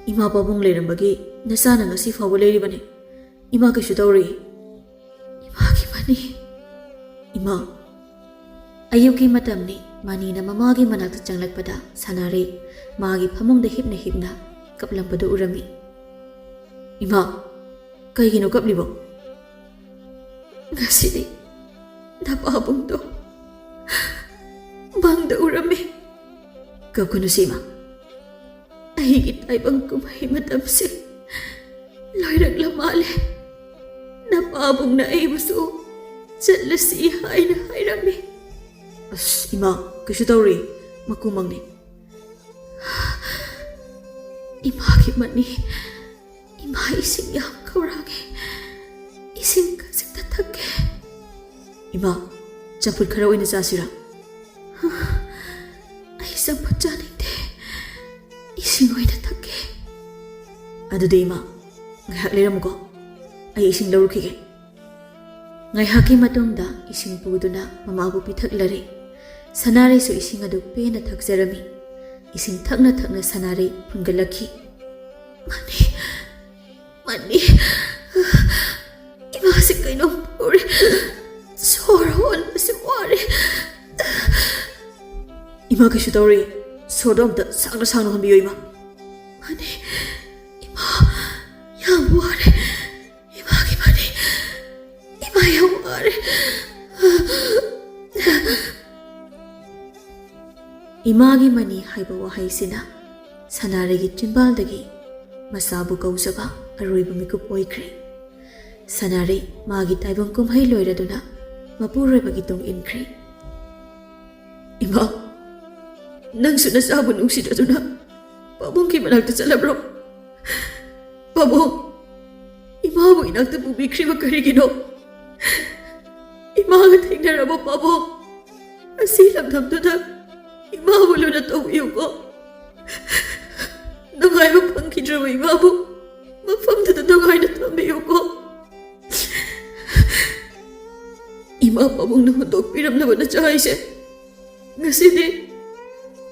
ꯏꯃꯥ ꯄꯥꯕꯨꯡ ꯂꯩꯔꯝꯕꯒꯤ ꯅꯆꯥꯅ ꯉꯁꯤ ꯐꯥꯎꯕ ꯂꯩꯔꯤꯕꯅꯤ꯫ ꯏꯃꯥ ꯀꯩꯁꯨ ꯇꯧꯔꯣꯏ꯫ ꯏꯃꯥꯒꯤ ꯃꯅꯤ꯫ ꯏꯃꯥ꯫ ꯑꯌꯨꯛꯀꯤ ꯃꯇꯝꯅꯤ꯫ ꯃꯅꯤꯅ ꯃꯃꯥꯒꯤ ꯃꯅꯥꯛꯇ ꯆꯪꯂꯛꯄꯗ ꯁꯥꯟꯅꯔꯩ ꯃꯥꯒꯤ ꯐꯃꯨꯡꯗ ꯍꯤꯞꯅ ꯍꯤꯞꯅ ꯀꯞꯂꯝꯕꯗꯨ ꯎꯔꯝꯃꯤ꯫ ꯏꯃꯥ, ꯀꯩꯒꯤꯅꯣ ꯀꯞꯂꯤꯕꯣ? ꯉꯁꯤꯗꯤ ꯅꯄꯥꯕꯨꯡꯗꯣ ꯃꯪꯗ ꯎꯔꯝꯃꯤ꯫ ꯀꯞꯀꯅꯨꯁꯦ ꯏꯃꯥ꯫ ꯑꯩꯒꯤ ꯇꯥꯏꯕꯪ ꯀꯨꯝꯍꯩ ꯃꯇꯝꯁꯦ ꯂꯣꯏꯔꯛꯂ ꯃꯥꯜꯂꯦ꯫ ꯅꯄꯥꯕꯨꯡꯅ ꯑꯩꯕꯨꯁꯨ ꯆꯠꯂꯁꯤ ꯍꯥꯏꯅ ꯍꯥꯏꯔꯝꯃꯤ꯫ ꯑꯁ ꯏꯃꯥ, ꯀꯩꯁꯨ ꯇꯧꯔꯣꯏ꯫ ꯃꯀꯨ ꯃꯪꯅꯤ꯫ ꯏꯃꯥꯒꯤ ꯃꯅꯤ, ꯏꯃꯥ ꯏꯁꯤꯡ ꯌꯥꯝ ꯈꯧꯔꯥꯡꯉꯦ꯫ ꯏꯁꯤꯡ ꯈꯖꯤꯛꯇ ꯊꯛꯀꯦ꯫ ꯏꯃꯥ, ꯆꯝꯐꯨꯠ ꯈꯔ ꯑꯣꯏꯅ ꯆꯥꯁꯤꯔꯥ? ꯑꯩ ꯆꯝꯐꯨꯠ ꯆꯥꯅꯤꯡꯗꯦ꯫ ꯏꯁꯤꯡ ꯑꯣꯏꯅ ꯊꯛꯀꯦ꯫ ꯑꯗꯨꯗꯤ ꯏꯃꯥ, ꯉꯥꯏꯍꯥꯛ ꯂꯩꯔꯝꯃꯨꯀꯣ꯫ ꯑꯩ ꯏꯁꯤꯡ ꯂꯧꯔꯨꯈꯤꯒꯦ꯫ ꯉꯥꯏꯍꯥꯛꯀꯤ ꯃꯇꯨꯡꯗ ꯏꯁꯤꯡ ꯄꯨꯗꯨꯅ ꯃꯃꯥꯕꯨ ꯄꯤꯊꯛꯂꯔꯦ꯫ ꯁꯅꯥꯔꯩꯁꯨ ꯏꯁꯤꯡ ꯑꯗꯨ ꯄꯦꯟꯅ ꯊꯛꯆꯔꯝꯃꯤ꯫ ꯏꯁꯤꯡ ꯊꯛꯅ ꯊꯛꯅ ꯁꯅꯥꯔꯩ ꯐꯨꯟꯒꯠꯂꯛꯈꯤ꯫ ꯃꯅꯤ, ꯃꯅꯤ, ꯏꯃꯥꯁꯤ ꯀꯩꯅꯣꯝ ꯇꯧꯔꯦ꯫ ꯁꯣꯔ ꯍꯣꯟꯕꯁꯤ ꯋꯥꯔꯦ꯫ ꯏꯃꯥ ꯀꯩꯁꯨ ꯇꯧꯔꯣꯏ꯫ ꯁꯣꯔꯗꯣ ꯑꯝꯇ ꯁꯥꯡꯅ ꯁꯥꯡꯅ ꯍꯣꯟꯕꯤꯌꯨ ꯏꯃꯥ꯫ ꯃꯅꯤ, ꯏꯃꯥ ꯌꯥꯝ ꯋꯥꯔꯦ꯫ ꯏꯃꯥꯒꯤ ꯃꯅꯤ, ꯏꯃꯥ ꯌꯥꯝ ꯋꯥꯔꯦ꯫ ꯏꯃꯥꯒꯤ ꯃꯅꯤ ꯍꯥꯏꯕ ꯋꯥꯍꯩꯁꯤꯅ ꯁꯅꯥꯔꯩꯒꯤ ꯆꯤꯟꯕꯥꯜꯗꯒꯤ ꯃꯆꯥꯕꯨ ꯀꯧꯖꯕ ꯑꯔꯣꯏꯕ ꯃꯤꯀꯨꯞ ꯑꯣꯏꯈ꯭ꯔꯦ꯫ ꯁꯅꯥꯔꯩ ꯃꯥꯒꯤ ꯇꯥꯏꯕꯪ ꯀꯨꯝꯍꯩ ꯂꯣꯏꯔꯗꯨꯅ ꯃꯄꯨꯔꯣꯏꯕꯒꯤ ꯇꯨꯡ ꯏꯟꯈ꯭ꯔꯦ꯫ "ꯏꯃꯥ, ꯅꯪꯁꯨ ꯅꯆꯥꯕꯨ ꯅꯨꯡꯁꯤꯗ꯭ꯔꯗꯨꯅ ꯄꯥꯕꯨꯡꯒꯤ ꯃꯅꯥꯛꯇ ꯆꯠꯂꯕ꯭ꯔꯣ? ꯄꯥꯕꯨꯡ, ꯏꯃꯥꯕꯨ ꯏꯅꯥꯛꯇ ꯄꯨꯕꯤꯈ꯭ꯔꯤꯕ ꯀꯔꯤꯒꯤꯅꯣ? ꯏꯃꯥꯒ ꯊꯦꯡꯅꯔꯕꯣ ꯄꯥꯕꯨꯡ? ꯑꯁꯤ ꯂꯝꯗꯝꯗꯨꯗ ꯏꯃꯥꯕꯨ ꯂꯨꯅ ꯇꯧꯕꯤꯌꯨꯀꯣ꯫ ꯅꯨꯡꯉꯥꯏꯕ ꯐꯪꯈꯤꯗ꯭ꯔꯕ ꯏꯃꯥꯕꯨ ꯃꯐꯝꯗꯨꯗ ꯅꯨꯡꯉꯥꯏꯅ ꯊꯝꯕꯤꯌꯨꯀꯣ꯫ ꯏꯃꯥ ꯄꯥꯕꯨꯡꯅ ꯍꯨꯟꯗꯣꯛꯄꯤꯔꯝꯂꯕ ꯅꯆꯥ ꯍꯥꯏꯁꯦ ꯉꯁꯤꯗꯤ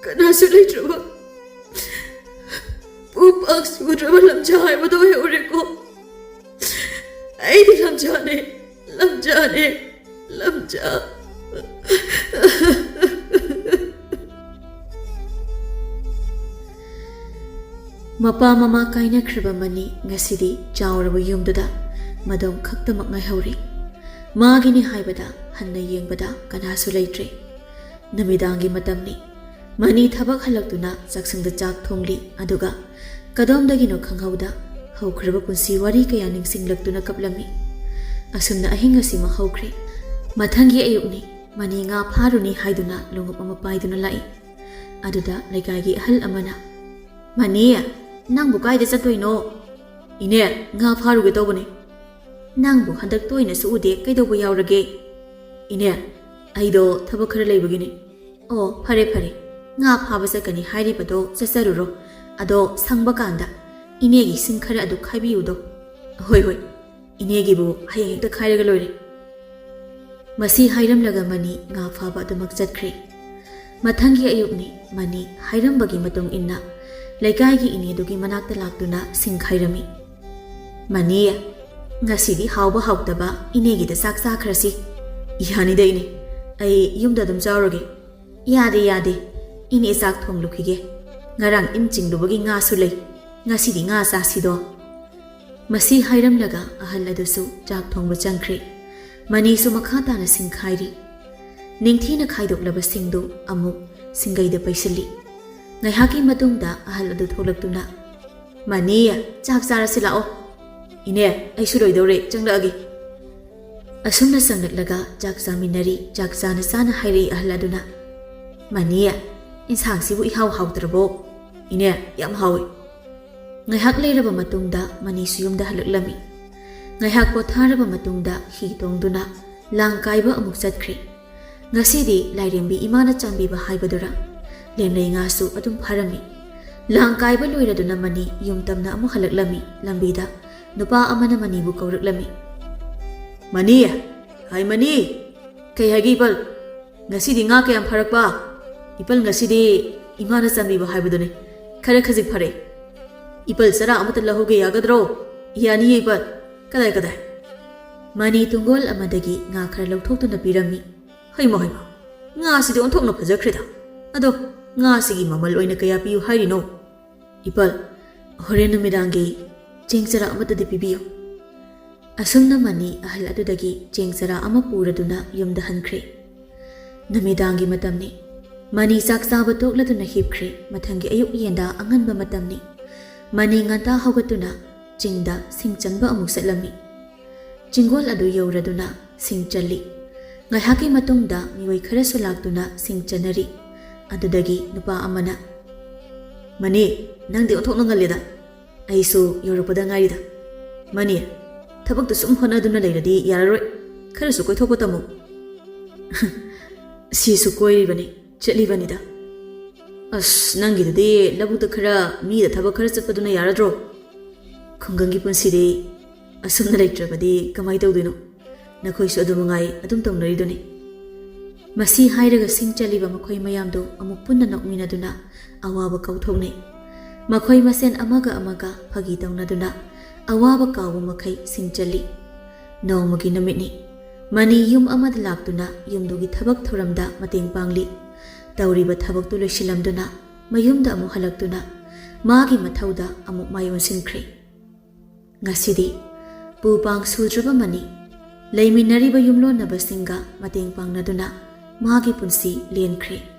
ꯀꯅꯥꯁꯨ ꯂꯩꯇ꯭ꯔꯕ, ꯄꯨ ꯄꯥꯛ ꯁꯨꯗ꯭ꯔꯕ ꯂꯝꯖꯥ ꯍꯥꯏꯕꯗꯣ ꯑꯣꯏꯍꯧꯔꯦꯀꯣ꯫ ꯑꯩꯗꯤ ꯂꯝꯖꯥꯅꯦ, ꯂꯝꯖꯥꯅꯦ, ꯂꯝꯖꯥ." ꯃꯄꯥ ꯃꯃꯥ ꯀꯥꯏꯅꯈ꯭ꯔꯕ ꯃꯅꯤ ꯉꯁꯤꯗꯤ ꯆꯥꯎꯔꯕ ꯌꯨꯝꯗꯨꯗ ꯃꯗꯣꯝ ꯈꯛꯇꯃꯛ ꯉꯥꯏꯍꯧꯔꯤ꯫ ꯃꯥꯒꯤꯅꯤ ꯍꯥꯏꯕꯗ ꯍꯟꯅ ꯌꯦꯡꯕꯗ ꯀꯅꯥꯁꯨ ꯂꯩꯇ꯭ꯔꯦ꯫ ꯅꯨꯃꯤꯗꯥꯡꯒꯤ ꯃꯇꯝꯅꯤ꯫ ꯃꯅꯤ ꯊꯕꯛ ꯍꯜꯂꯛꯇꯨꯅ ꯆꯥꯛꯁꯪꯗ ꯆꯥꯛ ꯊꯣꯡꯂꯤ, ꯑꯗꯨꯒ ꯀꯗꯣꯝꯗꯒꯤꯅꯣ ꯈꯪꯍꯧꯗ ꯍꯧꯈ꯭ꯔꯕ ꯄꯨꯟꯁꯤ ꯋꯥꯔꯤ ꯀꯌꯥ ꯅꯤꯡꯁꯤꯡꯂꯛꯇꯨꯅ ꯀꯞꯂꯝꯃꯤ꯫ ꯑꯁꯨꯝꯅ ꯑꯍꯤꯡ ꯑꯁꯤꯃ ꯍꯧꯈ꯭ꯔꯦ꯫ ꯃꯊꯪꯒꯤ ꯑꯌꯨꯛꯅꯤ꯫ ꯃꯅꯤ ꯉꯥ ꯐꯥꯔꯨꯅꯤ ꯍꯥꯏꯗꯨꯅ ꯂꯣꯡꯎꯞ ꯑꯃ ꯄꯥꯏꯗꯨꯅ ꯂꯥꯛꯏ꯫ ꯑꯗꯨꯗ ꯂꯩꯀꯥꯏꯒꯤ ꯑꯍꯜ ꯑꯃꯅ, "ꯃꯅꯤ, ꯅꯪꯕꯨ ꯀꯥꯏꯗ ꯆꯠꯇꯣꯏꯅꯣ?" "ꯏꯅꯦ, ꯉꯥ ꯐꯥꯔꯨꯒꯦ ꯇꯧꯕꯅꯦ꯫" "ꯅꯪꯕꯨ ꯍꯟꯗꯛ ꯇꯣꯏꯅꯁꯨ ꯎꯗꯦ, ꯀꯩꯗꯧꯕ ꯌꯥꯎꯔꯒꯦ?" "ꯏꯅꯦ, ꯑꯩꯗꯣ ꯊꯕꯛ ꯈꯔ ꯂꯩꯕꯒꯤꯅꯦ꯫" "ꯑꯣ, ꯐꯔꯦ ꯐꯔꯦ, ꯉꯥ ꯐꯥꯕ ꯆꯠꯀꯅꯤ ꯍꯥꯏꯔꯤꯕꯗꯣ ꯆꯠꯆꯔꯨꯔꯣ꯫ ꯑꯗꯣ ꯁꯪꯕ ꯀꯥꯟꯗ ꯏꯅꯦꯒꯤ ꯁꯤꯡ ꯈꯔ ꯑꯗꯨ ꯈꯥꯏꯕꯤꯌꯨꯗꯣ꯫" "ꯍꯣꯏ ꯍꯣꯏ, ꯏꯅꯦꯒꯤꯕꯨ ꯍꯌꯦꯡ ꯍꯦꯛꯇ ꯈꯥꯏꯔꯒ ꯂꯣꯏꯔꯦ꯫" ꯃꯁꯤ ꯍꯥꯏꯔꯝꯂꯒ ꯃꯅꯤ ꯉꯥ ꯐꯥꯕ ꯑꯗꯨꯃꯛ ꯆꯠꯈ꯭ꯔꯦ꯫ ꯃꯊꯪꯒꯤ ꯑꯌꯨꯛꯅꯤ꯫ ꯃꯅꯤ ꯍꯥꯏꯔꯝꯕꯒꯤ ꯃꯇꯨꯡ ꯏꯟꯅ ꯂꯩꯀꯥꯏꯒꯤ ꯏꯅꯦꯗꯨꯒꯤ ꯃꯅꯥꯛꯇ ꯂꯥꯛꯇꯨꯅ ꯁꯤꯡ ꯈꯥꯏꯔꯝꯃꯤ꯫ "ꯃꯅꯤ, ꯉꯁꯤꯗꯤ ꯍꯥꯎꯕ ꯍꯥꯎꯇꯕ ꯏꯅꯦꯒꯤꯗ ꯆꯥꯛ ꯆꯥꯈ꯭ꯔꯁꯤ꯫" "ꯌꯥꯅꯤꯗ ꯏꯅꯦ, ꯑꯩ ꯌꯨꯝꯗ ꯑꯗꯨꯝ ꯆꯥꯎꯔꯒꯦ꯫" "ꯌꯥꯗꯦ, ꯌꯥꯗꯦ, ꯏꯅꯦ ꯆꯥꯛ ꯊꯣꯡꯂꯨꯈꯤꯒꯦ꯫ ꯉꯔꯥꯡ ꯏꯟ ꯆꯤꯡꯂꯨꯕꯒꯤ ꯉꯥꯁꯨ ꯂꯩ, ꯉꯁꯤꯗꯤ ꯉꯥ ꯆꯥꯁꯤꯗꯣ꯫" ꯃꯁꯤ ꯍꯥꯏꯔꯝꯂꯒ ꯑꯍꯜ ꯑꯗꯨꯁꯨ ꯆꯥꯛ ꯊꯣꯡꯕ ꯆꯪꯈ꯭ꯔꯦ꯫ ꯃꯅꯤꯁꯨ ꯃꯈꯥ ꯇꯥꯅ ꯁꯤꯡ ꯈꯥꯏꯔꯤ꯫ ꯅꯤꯡꯊꯤꯅ ꯈꯥꯏꯗꯣꯛꯂꯕ ꯁꯤꯡꯗꯨ ꯑꯃꯨꯛ ꯁꯤꯡꯒꯩꯗ ꯄꯩꯁꯤꯜꯂꯤ꯫ ꯉꯥꯏꯍꯥꯛꯀꯤ ꯃꯇꯨꯡꯗ ꯑꯍꯜ ꯑꯗꯨ ꯊꯣꯛꯂꯛꯇꯨꯅ, "ꯃꯅꯤ, ꯆꯥꯛ ꯆꯥꯔꯁꯤ ꯂꯥꯛꯑꯣ꯫" "ꯏꯅꯦ, ꯑꯩꯁꯨ ꯂꯣꯏꯗꯧꯔꯦ, ꯆꯪꯂꯛꯑꯒꯦ꯫" ꯑꯁꯨꯝꯅ ꯆꯪꯂꯛꯂꯒ ꯆꯥꯛ ꯆꯥꯃꯤꯟꯅꯔꯤ꯫ ꯆꯥꯛ ꯆꯥꯅ ꯆꯥꯅ ꯍꯥꯏꯔꯛꯏ ꯑꯍꯜ ꯑꯗꯨꯅ, "ꯃꯅꯤ, ꯏꯟꯁꯥꯡꯁꯤꯕꯨ ꯏꯍꯥꯎ ꯍꯥꯎꯇ꯭ꯔꯕꯣ?" "ꯏꯅꯦ, ꯌꯥꯝ ꯍꯥꯎꯏ꯫" ꯉꯥꯏꯍꯥꯛ ꯂꯩꯔꯕ ꯃꯇꯨꯡꯗ ꯃꯅꯤꯁꯨ ꯌꯨꯝꯗ ꯍꯜꯂꯛꯂꯝꯃꯤ꯫ ꯉꯥꯏꯍꯥꯛ ꯄꯣꯊꯥꯔꯕ ꯃꯇꯨꯡꯗ ꯍꯤ ꯇꯣꯡꯗꯨꯅ ꯂꯥꯡ ꯀꯥꯏꯕ ꯑꯃꯨꯛ ꯆꯠꯈ꯭ꯔꯦ꯫ ꯉꯁꯤꯗꯤ ꯂꯥꯏꯔꯦꯝꯕꯤ ꯏꯃꯥꯅ ꯆꯥꯟꯕꯤꯕ ꯍꯥꯏꯕꯗꯨꯔꯥ? ꯂꯦꯝꯂꯩ ꯉꯥꯁꯨ ꯑꯗꯨꯝ ꯐꯥꯔꯝꯃꯤ꯫ ꯂꯥꯡ ꯀꯥꯏꯕ ꯂꯣꯏꯔꯗꯨꯅ ꯃꯅꯤ ꯌꯨꯝ ꯇꯝꯅ ꯑꯃꯨꯛ ꯍꯜꯂꯛꯂꯝꯃꯤ꯫ ꯂꯝꯕꯤꯗ ꯅꯨꯄꯥ ꯑꯃꯅ ꯃꯅꯤꯕꯨ ꯀꯧꯔꯛꯂꯝꯃꯤ꯫ "ꯃꯅꯤ! ꯍꯥꯏ ꯃꯅꯤ! ꯀꯩ ꯍꯥꯏꯒꯦ ꯏꯄꯜ? ꯉꯁꯤꯗꯤ ꯉꯥ ꯀꯌꯥꯝ ꯐꯥꯔꯛꯄ?" "ꯏꯄꯜ, ꯉꯁꯤꯗꯤ ꯏꯃꯥꯅ ꯆꯥꯟꯕꯤꯕ ꯍꯥꯏꯕꯗꯨꯅꯤ꯫ ꯈꯔ ꯈꯖꯤꯛ ꯐꯔꯦ꯫ ꯏꯄꯜ, ꯆꯔꯥ ꯑꯃꯇ ꯂꯧꯍꯧꯒꯦ ꯌꯥꯒꯗ꯭ꯔꯣ?" "ꯌꯥꯅꯤꯌꯦ ꯏꯄꯜ꯫ ꯀꯗꯥꯏ, ꯀꯗꯥꯏ?" ꯃꯅꯤ ꯇꯨꯡꯒꯣꯜ ꯑꯃꯗꯒꯤ ꯉꯥ ꯈꯔ ꯂꯧꯊꯣꯛꯇꯨꯅ ꯄꯤꯔꯝꯃꯤ꯫ "ꯍꯩꯃ, ꯍꯩꯃ, ꯉꯥꯁꯤꯗꯤ ꯑꯣꯟꯊꯣꯛꯅ ꯐꯖꯈ꯭ꯔꯦꯗ꯫ ꯑꯗꯣ ꯉꯥꯁꯤꯒꯤ ꯃꯃꯜ ꯑꯣꯏꯅ ꯀꯌꯥ ꯄꯤꯌꯨ ꯍꯥꯏꯔꯤꯅꯣ?" "ꯏꯄꯜ, ꯍꯣꯔꯦꯟ ꯅꯨꯃꯤꯗꯥꯡꯒꯤ ꯆꯦꯡ ꯆꯔꯥ ꯑꯃꯠꯇꯗꯤ ꯄꯤꯕꯤꯌꯨ꯫" ꯑꯁꯨꯝꯅ ꯃꯅꯤ ꯑꯍꯜ ꯑꯗꯨꯗꯒꯤ ꯆꯦꯡ ꯆꯔꯥ ꯑꯃ ꯄꯨꯔꯗꯨꯅ ꯌꯨꯝꯗ ꯍꯟꯈ꯭ꯔꯦ꯫ ꯅꯨꯃꯤꯗꯥꯡꯒꯤ ꯃꯇꯝꯅꯤ꯫ ꯃꯅꯤ ꯆꯥꯛ ꯆꯥꯕ ꯇꯣꯛꯂꯗꯨꯅ ꯍꯤꯞꯈ꯭ꯔꯦ꯫ ꯃꯊꯪꯒꯤ ꯑꯌꯨꯛ ꯌꯦꯟꯗꯥ ꯑꯉꯟꯕ ꯃꯇꯝꯅꯤ꯫ ꯃꯅꯤ ꯉꯟꯇꯥ ꯍꯧꯒꯠꯇꯨꯅ ꯆꯤꯡꯗ ꯁꯤꯡ ꯆꯟꯕ ꯑꯃꯨꯛ ꯆꯠꯂꯝꯃꯤ꯫ ꯆꯤꯡꯒꯣꯜ ꯑꯗꯨ ꯌꯧꯔꯗꯨꯅ ꯁꯤꯡ ꯆꯜꯂꯤ꯫ ꯉꯥꯏꯍꯥꯛꯀꯤ ꯃꯇꯨꯡꯗ ꯃꯤꯑꯣꯏ ꯈꯔꯁꯨ ꯂꯥꯛꯇꯨꯅ ꯁꯤꯡ ꯆꯟꯅꯔꯤ꯫ ꯑꯗꯨꯗꯒꯤ ꯅꯨꯄꯥ ꯑꯃꯅ, "ꯃꯅꯤ, ꯅꯪꯗꯤ ꯑꯣꯟꯊꯣꯛꯅ ꯉꯜꯂꯦꯗ꯫ ꯑꯩꯁꯨ ꯌꯧꯔꯛꯄꯗ ꯉꯥꯏꯔꯤꯗ꯫ ꯃꯅꯤ, ꯊꯕꯛꯇ ꯁꯨꯝ ꯍꯣꯠꯅꯗꯨꯅ ꯂꯩꯔꯗꯤ ꯌꯥꯔꯔꯣꯏ꯫ ꯈꯔꯁꯨ ꯀꯣꯏꯊꯣꯛꯄ ꯇꯝꯃꯨ꯫" "ꯁꯤꯁꯨ ꯀꯣꯏꯔꯤꯕꯅꯤ, ꯆꯠꯂꯤꯕꯅꯤꯗ꯫" "ꯑꯁ, ꯅꯪꯒꯤꯗꯨꯗꯤ ꯂꯧꯕꯨꯛꯇ ꯈꯔ, ꯃꯤꯗ ꯊꯕꯛ ꯈꯔ ꯆꯠꯄꯗꯨꯅ ꯌꯥꯔꯗ꯭ꯔꯣ? ꯈꯨꯡꯒꯪꯒꯤ ꯄꯨꯟꯁꯤꯗꯤ ꯑꯁꯨꯝꯅ ꯂꯩꯇ꯭ꯔꯕꯗꯤ ꯀꯃꯥꯏ ꯇꯧꯗꯣꯏꯅꯣ? ꯅꯈꯣꯏꯁꯨ ꯑꯗꯨ ꯃꯉꯥꯏ ꯑꯗꯨꯝ ꯇꯧꯅꯔꯤꯗꯨꯅꯤ꯫" ꯃꯁꯤ ꯍꯥꯏꯔꯒ ꯁꯤꯡ ꯆꯜꯂꯤꯕ ꯃꯈꯣꯏ ꯃꯌꯥꯝꯗꯨ ꯑꯃꯨꯛ ꯄꯨꯟꯅ ꯅꯣꯛꯃꯤꯟꯅꯗꯨꯅ ꯑꯋꯥꯕ ꯀꯥꯎꯊꯣꯛꯅꯩ꯫ ꯃꯈꯣꯏ ꯃꯁꯦꯟ ꯑꯃꯒ ꯑꯃꯒ ꯐꯥꯒꯤ ꯇꯧꯅꯗꯨꯅ ꯑꯋꯥꯕ ꯀꯥꯎꯕ ꯃꯈꯩ ꯁꯤꯡ ꯆꯜꯂꯤ꯫ ꯅꯣꯡꯃꯒꯤ ꯅꯨꯃꯤꯠꯅꯤ꯫ ꯃꯅꯤ ꯌꯨꯝ ꯑꯃꯗ ꯂꯥꯛꯇꯨꯅ ꯌꯨꯝꯗꯨꯒꯤ ꯊꯕꯛ ꯊꯧꯔꯝꯗ ꯃꯇꯦꯡ ꯄꯥꯡꯂꯤ꯫ ꯇꯧꯔꯤꯕ ꯊꯕꯛꯇꯨ ꯂꯣꯏꯁꯤꯜꯂꯝꯗꯨꯅ ꯃꯌꯨꯝꯗ ꯑꯃꯨꯛ ꯍꯜꯂꯛꯇꯨꯅ ꯃꯥꯒꯤ ꯃꯊꯧꯗ ꯑꯃꯨꯛ ꯃꯥꯏ ꯑꯣꯟꯁꯤꯟꯈ꯭ꯔꯦ꯫ ꯉꯁꯤꯗꯤ ꯄꯨ ꯄꯥꯡ ꯁꯨꯗ꯭ꯔꯕ ꯃꯅꯤ ꯂꯩꯃꯤꯟꯅꯔꯤꯕ ꯌꯨꯝꯂꯣꯟꯅꯕꯁꯤꯡꯒ ꯃꯇꯦꯡ ꯄꯥꯡꯅꯗꯨꯅ ꯃꯥꯒꯤ ꯄꯨꯟꯁꯤ ꯂꯦꯟꯈ꯭ꯔꯦ꯫